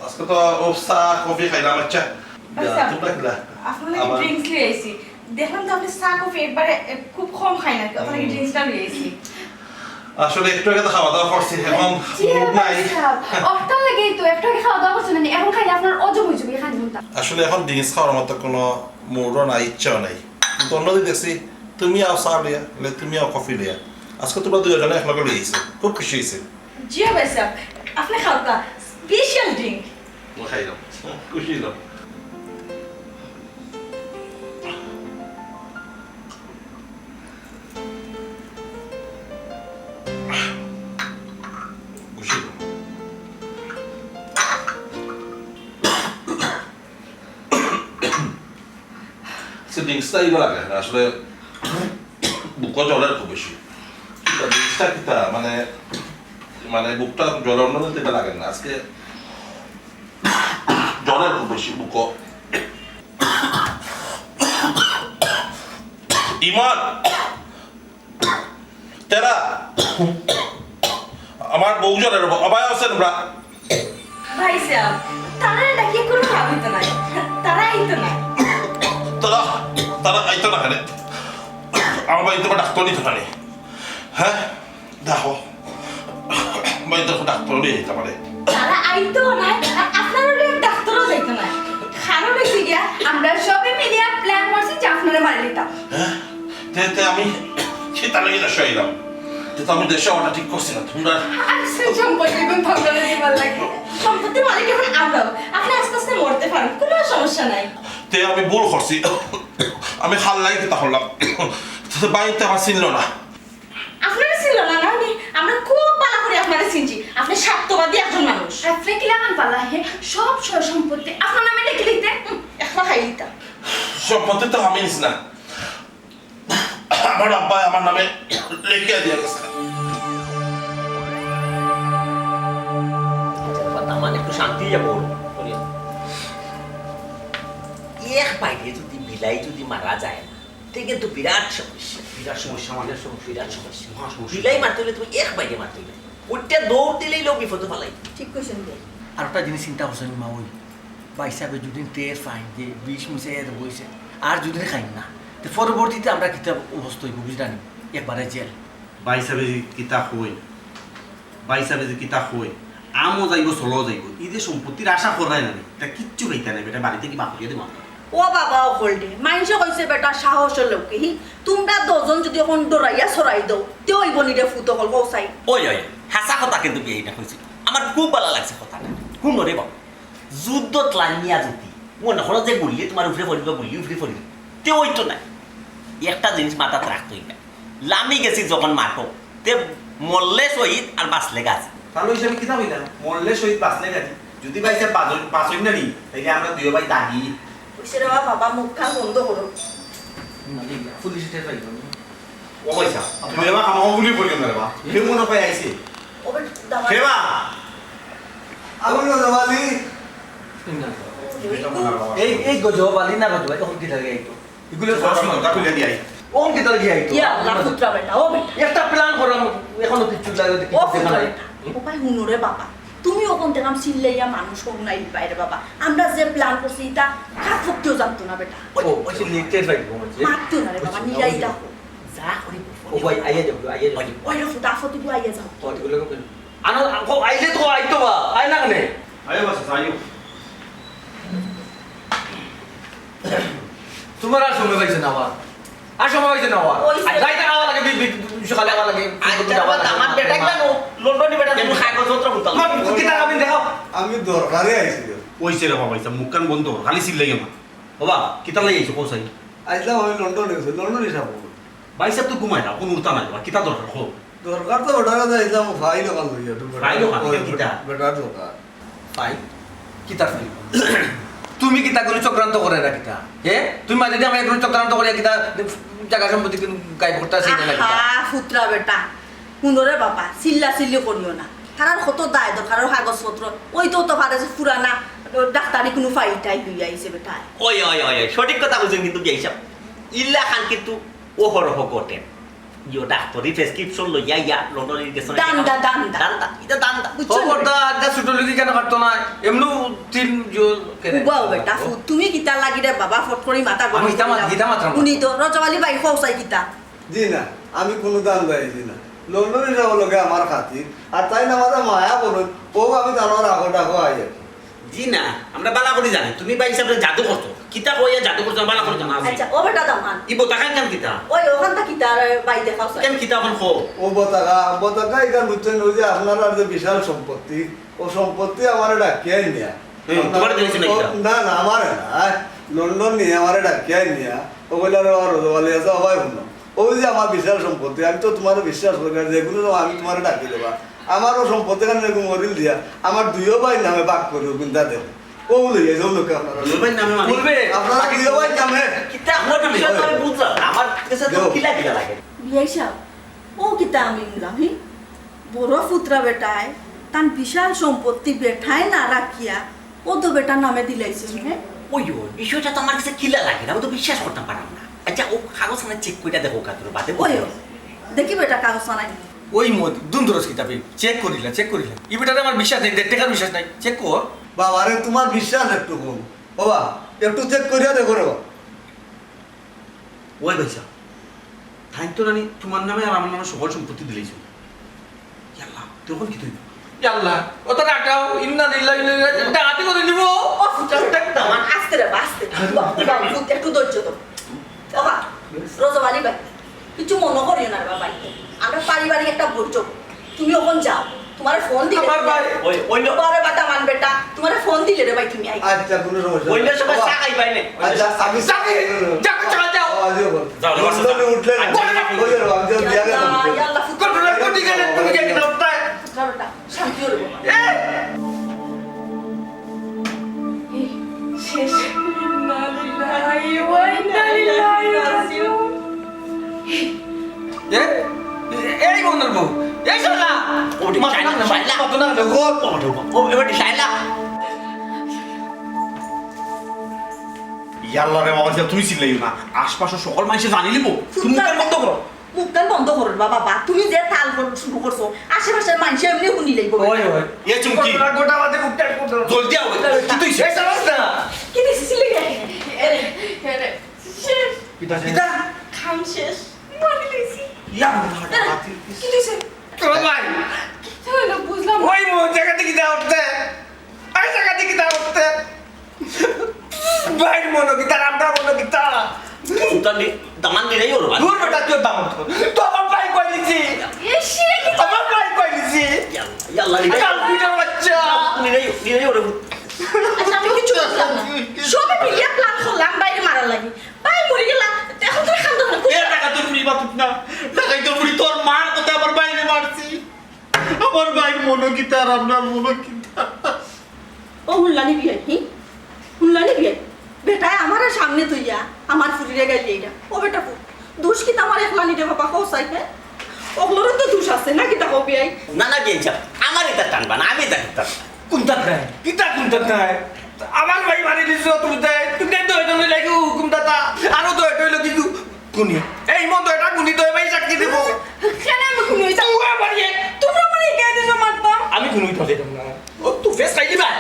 আজকে তো ও চা, কফি খাইলাম, আচ্ছা। ইয়া, আচ্ছা, তোমরা কিতা? আপনার লাগি আমার drinks লই আইছি। দেখলাম তো আপনি চা, কফি একবারে, এ, খুব কম খাইন আর কি, আপনার লাগি হুম। Drinksটা লই আইছি। আসলে একটু আগে তো খাওয়া দাওয়া করছি, এখন জি, mood নাই। আচ্ছা। অটার লাগেই তো, একটু আগে খাওয়া দাওয়া করছেন না, এখন খাইলে আপনার অজব হয়ে যাবে, খান ঘন্টা। আসলে এখন drinks খাওয়ার মতো কোনো moodও নাই, ইচ্ছাও নাই। কিন্তু অন্যদিন দেখছি, তুমি আও চা লইয়া, লে তুমি আও কফি লইয়া। আজকে তোমরা দুইজনে একলগে লই আইছো, খুব খুশি হইছে। জি ভাই সাহেব, আপনি খাওয়া special drink। ও খাইলাম, খুশি হইলাম। খুশি হইলাম। সে drinksটা ইবা লাগে না, আসলে বুকও জ্বলের খুব বেশি। তা drinksটা কিতা, মানে, মানে বুকটা জ্বলে অন্য দিন তো ইবা লাগে না। আজকে জ্বলের খুব বেশি বুকও। ইমান! তেরা, আমার বউ জনের অবায় আছেন আমরা। ভাই সাহেব, তারা ডাকিয়া কোনো লাভ হইতো না, তারা আইতো না। তারা, তারা আইতো না কেনে? আমার বাড়িত তো ডাক্তার নিতো না নি। হ্যাঁ? দেখো, বাড়িত তো ডাক্তার নিয়ে যেতে পারে। তারা আইতো না, আর আপনারা ডাক্তারও যাইতো না। কারণ হইছে গিয়া, আমরা সবে মিলিয়া plan করছি যে আপনারে মারি দিতাম। হ্যাঁ? তে, তে আমি কিতা লাগি দেশে আইলাম? তে তো আমি দেশে আওয়াটা ঠিক করছি না, তোমরা আইসেন সম্পত্তি কোন ভাবনা দিবার লাগে। সম্পত্তির মালিক এখন আমরাও। আপনি আস্তে আস্তে মরতে পারেন, কোনো সমস্যা নাই। তে আমি ভুল করছি, আমি খাল্লাই কিতা করলাম? তে বাড়িতে আমার চিনল না। আপনারা চিনল না, না? আমি সব সয় সম্পত্তি আপনার নামে লেখি দিতে? হুম, একলা খাই দিতা। সম্পত্তি তো আমি নিছি না, আমার আব্বায় আমার নামে লেখিয়া দিয়া গেছে। আচ্ছা, বাবা, তার মানে একটু শান্তি অইয়া বল। এক বাইরে যদি বিলাই যদি মারা যায় না, তে কিন্তু বিরাট সমস্যা। বিরাট সমস্যা মানে? বিরাট সমস্যা। মহা সমস্যা। বিলাই মারতে অইলে তুমি এক বাইরে মারতে অইলে, ওইটা দৌড় দিলেই লোক বিপদে ফালাই। ঠিক কইছেন ভাই। আর একটা জিনিস চিন্তা করছেন মা, ওই ভাই সাহেব যদি টের পাইন যে বিষ মিশাইয়া দেওয়া হইছে, আর যদি খাইন না, তো পরবর্তীতে আমরা কিতা অবস্থা হইব বুঝলানি? একবারে জেল। ভাই সাহেব যে কিতা কই, ভাই সাহেব যে কিতা কই, আমও যাইব, চলও যাইব। এই যে সম্পত্তির আশা করায় না, তা কিচ্ছু পাইতা নাই বেটা, বাড়িতে কি বাপরিয়া দেব আমরা? ও বাবা, ও হলডে, মাইনষে কইছে বেটা সাহসর লোকে, হি, তোমরা দুজন যদি এখন ডরাইয়া ছড়াই দাও, তে অইব নি রে ফুত হল, কও চাই। ওই, ওই, হাছা কথা কিন্তু বিয়ে এটা কইছি। আমার খুব ভালা লাগছে কথাটা। হুনো রে বাবা, যুদ্ধত লামিয়া যদি মনে করো যে গুল্লি তোমার উপরে পড়িব, গুল্লি উপরে পড়িব, তে ওই তো নাই। একটা জিনিস মাথাত রাখতে হইবে, লামি গেছি যখন মাঠো, তে মরলে শহীদ আর বাঁচলে গাজী। তাহলে ওই হিসাবে কিতা কইলা? মরলে শহীদ, বাঁচলে গাজী। যদি ভাই সাহেব বাঁচইন, বাঁচইন না নি, তাইলে আমরা দুই ভাই দাগি। কইছে রে বাবা, বাবা, মুখ কান বন্ধ করো। পুলিশে টের পাইব না। ও ভাই সাহেব, তুমি এবার আমাকে গুলি করিও না রে বা। কেউ মনে হয় আইছে। ও বেটা, দাঁড়া। কে বা? আমি গজব আলী। এই, এই গজব আলী না গজব আলী, তখন কি লাগে এই তো? এগুলো সব সব সব খুলে দিয়ে আই। ওম কি তোর গিয়া আইতো? ইয়া আল্লাহ, পুত্রা বেটা, ও বেটা। একটা প্ল্যান করলাম, এখনো কিচ্ছু লাগে, ও কিচ্ছু দেখা পুত্রা নাই। বেটা, ও ভাই, হুনো রে বাবা, তুমি ওখান থেকে আমি চিল্লাইয়া মানুষ হোক নাই পায় রে বাবা। আমরা যে প্ল্যান করছি, এটা কাক পক্ষেও জানতো না বেটা। ও, ওই যে লিখতে যাইব, ওই যে। মারতো না রে বাবা, বুঝছি, নিরাই ওই যে। দেখো। যা করি ও ভাই, আইয়া যাও, আইয়া যাও। ওই রে, ফুটা ফতি গো, আইয়া যাও। ও, এগুলো কেন? আনো, আ, ও, আইলে তো আইতো বা, আয় না কেনে? আইও বাসা, আইও। তোমার আর সময় পাইছে না আমার। আর সময় পাইছে না আমার। ওই যে আর যাইতে খাওয়া লাগে, বি-, বি-, সকালে খাওয়া লাগে, আচ্ছা, দুপুরে খাওয়া বাবা, লাগে। আমার বেটা কেন? লন্ডনি বেটা, তুমি কাগজপত্র বুঝতাম। তোমার কিতা আমি দেখাও। আমি দরকারে আইছি রে। ওই সে রে বাবা, আইসা মুখ কান বন্ধ কর, খালি চিল্লাই আমার। বাবা, কিতা লাগি আইছো, কও চাই? আইলাম আমি লন্ডনে গেছি, লন্ডনে যাব। ভাই সাহেব তো ঘুমায় না, কোন উঠতা নাই, বাবা, কিতা দরকার, কও। দরকার তো বেটার কাছে আইলাম, ফাইল ওখান লইয়া, একটু বেটার ফাইল ওখান, ওই কিতা? বেটার দরকার। ফাইল? কিতা ফাইল? তুমি কিতা করে চক্রান্ত করে না কিতা? হে? তুমি মাঝে দিয়ে আমার একটু চক্রান্ত করে কিতা জায়গা সম্পত্তি কিন্তু গায়েব করতে আসি না কিতা? আহা, ফুতরা বেটা। হুনো রে বাবা, চিল্লা চিল্লি করিও না। তারার কত দায় দরকার, ওর কাগজপত্র। ওই তো তো পারে যে পুরানা ডাক্তারি কোনো ফাইল টাইল লইয়া আইছে বেটা। ওই, ওই, ওই, ওই, সঠিক কথা কইছেন কিন্তু বিয়াই সাহেব। ইল্লা খান কিন্তু ও হরহ ঘটে। ইয়ো ডাক্তারি প্রেসক্রিপশন লইয়া ইয়া লন্ডনের গেছে না। দান্দা, দান্দা। দান্দা, এটা দান্দা। বুঝছো ও না? কর্তা, আজকে ছোট লোকই কেন কাটতো না? এমনও তিন জো-, কেনে? উবাও বেটা, ফু-, তুমি কিতা লাগি রে বাবা, ফট করি মাথা আমি গরম হিতা মাত-, করিলাম। হিতা মাতলাম। উনি তো রজব আলী ভাই খোসাই কিতা? জি না, আমি কোনো দান্দায় জি না। লন্ডনে যাওয়ার লগে আমার খাতির। আর তাই না আমাদের মায়া বলুন, ও আমি তার আগো ডাকো আই আর কি। জি না, আমরা বালা করি জানি, তুমি ভাই হিসাবে জাদু করছো। কিতা কইয়া জাদু করছো, বালা করি জানা আছে। আচ্ছা, ও বেটা দামান। ই বোতাখান কেন কিতা? ওই ওখান তা কিতা রে ভাই দেখাও স্যার। কেন কিতা এখন কো? ও বোতাখা, বোতাখা এখান বুঝছেন, ওই যে আপনার আর যে বিশাল সম্পত্তি, ও সম্পত্তি আমারে ডাকিয়া নিয়া। হুম, আপনার তোমারে দিয়েছি না ও, কিতা? না, না, আমারে না, আয়, লন্ডন নিয়া আমারে ডাকিয়া নিয়া, ও বলে, "আরে, ও রোজওয়ালি আছে, ও ভাই, হুনো।" ওই যে আমার বিশাল সম্পত্তি, আমি তো তোমারে বিশ্বাস করি, আর যে কোনো সময় আমি তোমারে ডাকি দেবা। আমারও সম্পত্তি এখানে এরকম মরিল দিয়া, আমার দুইও ভাই নামে ভাগ করে, ওগুন তাদের। ও লইয়া যাও লোকে আপনারা। দুইও ভাই নামে মানে? বলবে, আপনারা দুইও ভাই নামে। কিতা আপনার বিষয় তো আমি বুঝলাম না। আমার কাছে তো যাও। কিলা কিলা লাগে। বিয়াই সাহেব, ও কিতা আমি নিলাম, হি? বড় পুত্রা বেটায়, তান বিশাল সম্পত্তি বেটায় না রাখিয়া, ও তো বেটার নামে দিলাইছে, হে? ওই, ওই, বিষয়টা তো আমার কাছে কিলা লাগে না, আমি তো বিশ্বাস করতাম পারলাম না। আচ্ছা, ও কাগজ আনা চেক করে দেখো, কাতুর বাদে ওই, বুঝো। ওই, দেখি বেটা কাগজ আনাই। ওই মত, দুম দরস কিতাবে, চেক করিলা, চেক করিলা। ই বেটারে আমার বিশ্বাস নাই, দেড় টাকার বিশ্বাস নাই, চেক কর। বাবা রে, তোমার বিশ্বাস একটু কম। বাবা, একটু চেক করিয়া দেখো রে বাবা। ওই ভাইসা, তাইন তো নানি তোমার নামে আর আমার নামে সকল সম্পত্তি দিলাইছো। ইয়াল্লা, তখন কি তুই? ইয়াল্লা, ও তো রাখাও, ইন্না লিল্লাহি ওয়া ইন্না ইলাইহি রাজিউন। ডাকাতি করে নিব। ও ফুটা, ফুটা, ফুটা, আমার আস্তে রে, আস্তে। বাবা, বাবা, একটু ধৈর্য ধর। বাবা, রোজা আলী ভাই, কিছু মনে করিও না রে বাবা। আমরা পারিবারিক একটা বৈঠক। তুমি ওখান যাও। তোমার ফোন দিলে আমার ভাই। ওই, ওই লো- বারে বাটা মান বেটা। তোমার ফোন দিলে রে ভাই তুমি আই। আচ্ছা, কোনো সমস্যা অন্য নেই। সময় বাবা, চা খাই পাই না। আচ্ছা, আমি চা খাই। যাও, যাও, যাও। বাবা, যাও, যাও। যাও, যাও, যাও। উঠলে না। আচ্ছা, ওই যে বাবা, আমি তো বিয়া গেলাম। ইয়া আল্লাহ, ফুটবল। কোটি গেলে তুমি গেলে না, উঠতায়। ফুটবল বেটা, শান্তি হলো বাবা। এ! মাতো না, মাতো না, মাতো না, ও, ও, এবার শায়লা। ইয়াল্লা রে বাবা, তুমি চিল্লাইও না, আশপাশর সকল মানষে জানি লিবো। তুমি মুখটা বন্ধ করো। মুখটা বন্ধ করো বাবা, বা তুমি যে তাল কর-, শুরু করছো, আশেপাশর মানষে এমনি হুনি লাইবো। ওই, ওই। এ চুমকি। গোটা বাদে মুখটা বন্ধ করো। জলদি আও, কিতা অইছে? এই সমস্যা। কিতা অইছে? এরে, এরে, শেষ। কিতা শেষ? কিতা? কাম শেষ। মারি লাইছি। ইয়া, এরে, কিতা অইছে? তোর ভাই। কিতা অইলো বুঝলাম না। ওই মন জাগাত কিতা উঠতে? এই জাগাত কিতা উঠতে? ভাইর মনো কিতা, আমরার মনো কিতা? উতা নি-, দামান নিরাই ওর ভাই। দূর বেটা, তোর দামান তো। তো আমার ভাই কই নিছি? এ, সে কি? আমার ভাই কই নিছি? ইয়াল্লা, ইয়াল্লা, নিরাই। কাল পিঠের বাচ্চা। নিরাই, নিরাই ওরে। আচ্ছা, আমি কিচ্ছু বুঝলাম না। সবে মিলিয়া plan করলাম বাইরে মারার লাগি। ভাই মরি গেলা, এখন তুমি কান্দো কেনে? এ টাকা তোর মুড়ি বাতুক না। টাকাই তোর মুড়ি, তোর মার কথা আমার বাইরে মারছি। আমার ভাইর মনো কিতা আর আমরার মনো কিতা? ও হুনলানি বিয়াই, হি? হুনলানি বিয়াই? বেটায় আমারে সামনে থইয়া আমার ফুরিরে গাইল দিরা। ও বেটা ফুত, দোষ কিতা আমার একলানি রে বাবা, কও চাই, হে? অকলরও তো দোষ আছে, না কিতা কও বিয়াই? না, না, বিয়াই সাব, আমার ইতা টানবা না, আমি ইতা করতাম না। কুনতাত নাই? কিতা কুনতাত নাই? আমার ভাই মারি দিছো তুমি তাই, তুমি তাই তো এটা লাগি হুকুম দাতা, আরো তো এটা লাগি খুনি। এই মন তো এটা খুনি তো ভাই সাক্ষী দিব। কেনে আমি খুনি অইতাম? তুই আমার ইয়ে। তোমরা আমার এই গায়ে দিছো মারতাম। আমি খুনি অইতাম যাইতাম না। ও তুই ফেস খাইলি ভাই,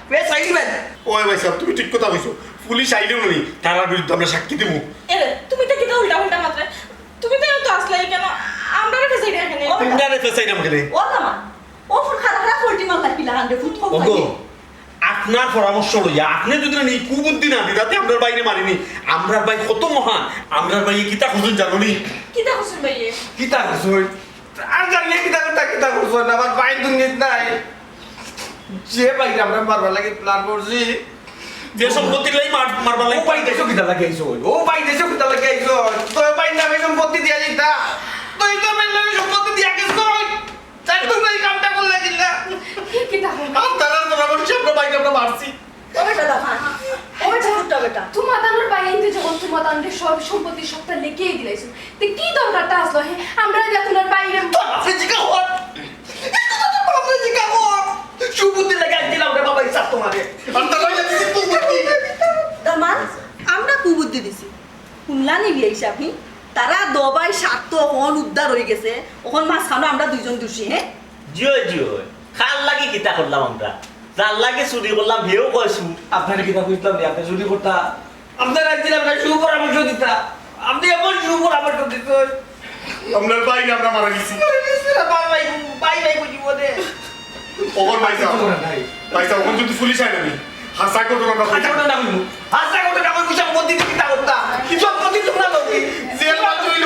ফেস খাইলি ভাই। ওই ভাই সাব, তুমি ঠিক কথা কইছো। পুলিশ আইলেও নি, তারার বিরুদ্ধে আমরা সাক্ষী দিব। এরে, তুমি তো কিতা উল্টা উল্টা মাত্রে। তুমি তো তো আসলে কেন? আমরারে ফেসাই রাখে নি। ও বেটা। তুমরারে ফেসাইরাম কেনে? ও জামা, ও ফুট খারাপ খারাপ ফল্টি মাল লাগি লাগান দে, ফুট কম ওগো, লাগে। আপনার পরামর্শ লইয়া, আপনি যদি না এই কুবুদ্ধি না দিতা, তে আমরার ভাইরে মারিনি। আমরার ভাই কত মহান, আমরার ভাইয়ে কিতা করছইন জানো নি? কিতা করছইন ভাইয়ে? কিতা করছইন? আর জানলে কিতা করতা, কিতা করছইন? আমার ভাই দুনিয়াত নাই। যে ভাইরে আমরা মারবার লাগি plan করছি, যে সম্পত্তির লাগি মার-, মারবার লাগি ও ভাই দেশো কিতা লাগি আইছো? ও ভাই দেশো কিতা লাগি আইছো? তো ভাই নামে সম্পত্তি দিয়া দিতা। তুই তো ভাই নামে সম্পত্তি দিয়া গেছো। তাই তুমি এই কামটা করলে কিলা? কি, কিতা করলে? আর তারার পরামর্শে আমরা ভাইরে আমরা মারছি। ও বেটা, দাফা। ও বেটা, উঠটা বেটা। তুমাতানোর ভাই আনতে যখন তুমাতানরে সব সম্পত্তি সবটা লেখিয়ে দিলাইছো, তে কি দরকারটা আসলো, হে? আমরা দিয়া তুমার বাইরে তো আপনি জিকা হন। একটু তো আপনি জিকা হন। সুবুদ্ধি লাগাই দিলাম রে বাবা, হিসাব তোমারে। আর তারা হইলে কিছু কুবুদ্ধি। দামান, আমরা কুবুদ্ধি দিছি। হুনলানি বিয়াই সাব, হি? তারা দবাই স্বার্থ অখন উদ্ধার অই গেছে, অখন মাঝখানো আমরা দুইজন দোষী, হে? জিও, জিও। কার লাগি কিতা করলাম আমরা? যার লাগি চুরি করলাম, হেও কয় চুর। আপনারে কিতা কইতাম নি, আপনি চুরি করতা? আপনারে আনছিলাম না, সুপরামর্শ দিতা। আপনি এমন সুপরামর্শ দিছেন। আমরার ভাইরে আমরা মারা গেছি। মারা গেছি রে, ভাই, ভাই, ভাই, ভাই, বুঝিব দে। ওগর ভাই সাব। কিছু করার নাই। ভাই সাব, অখন যদি পুলিশ আয় না নি, হাছা ঘটনাটা কই। হাছা ঘটনা কইমু। হাছা ঘটনা কইমু, সম্পত্তি কিতা করতা? কি সম্পত্তি তোমরা লোকে? জেল বাদ হইল।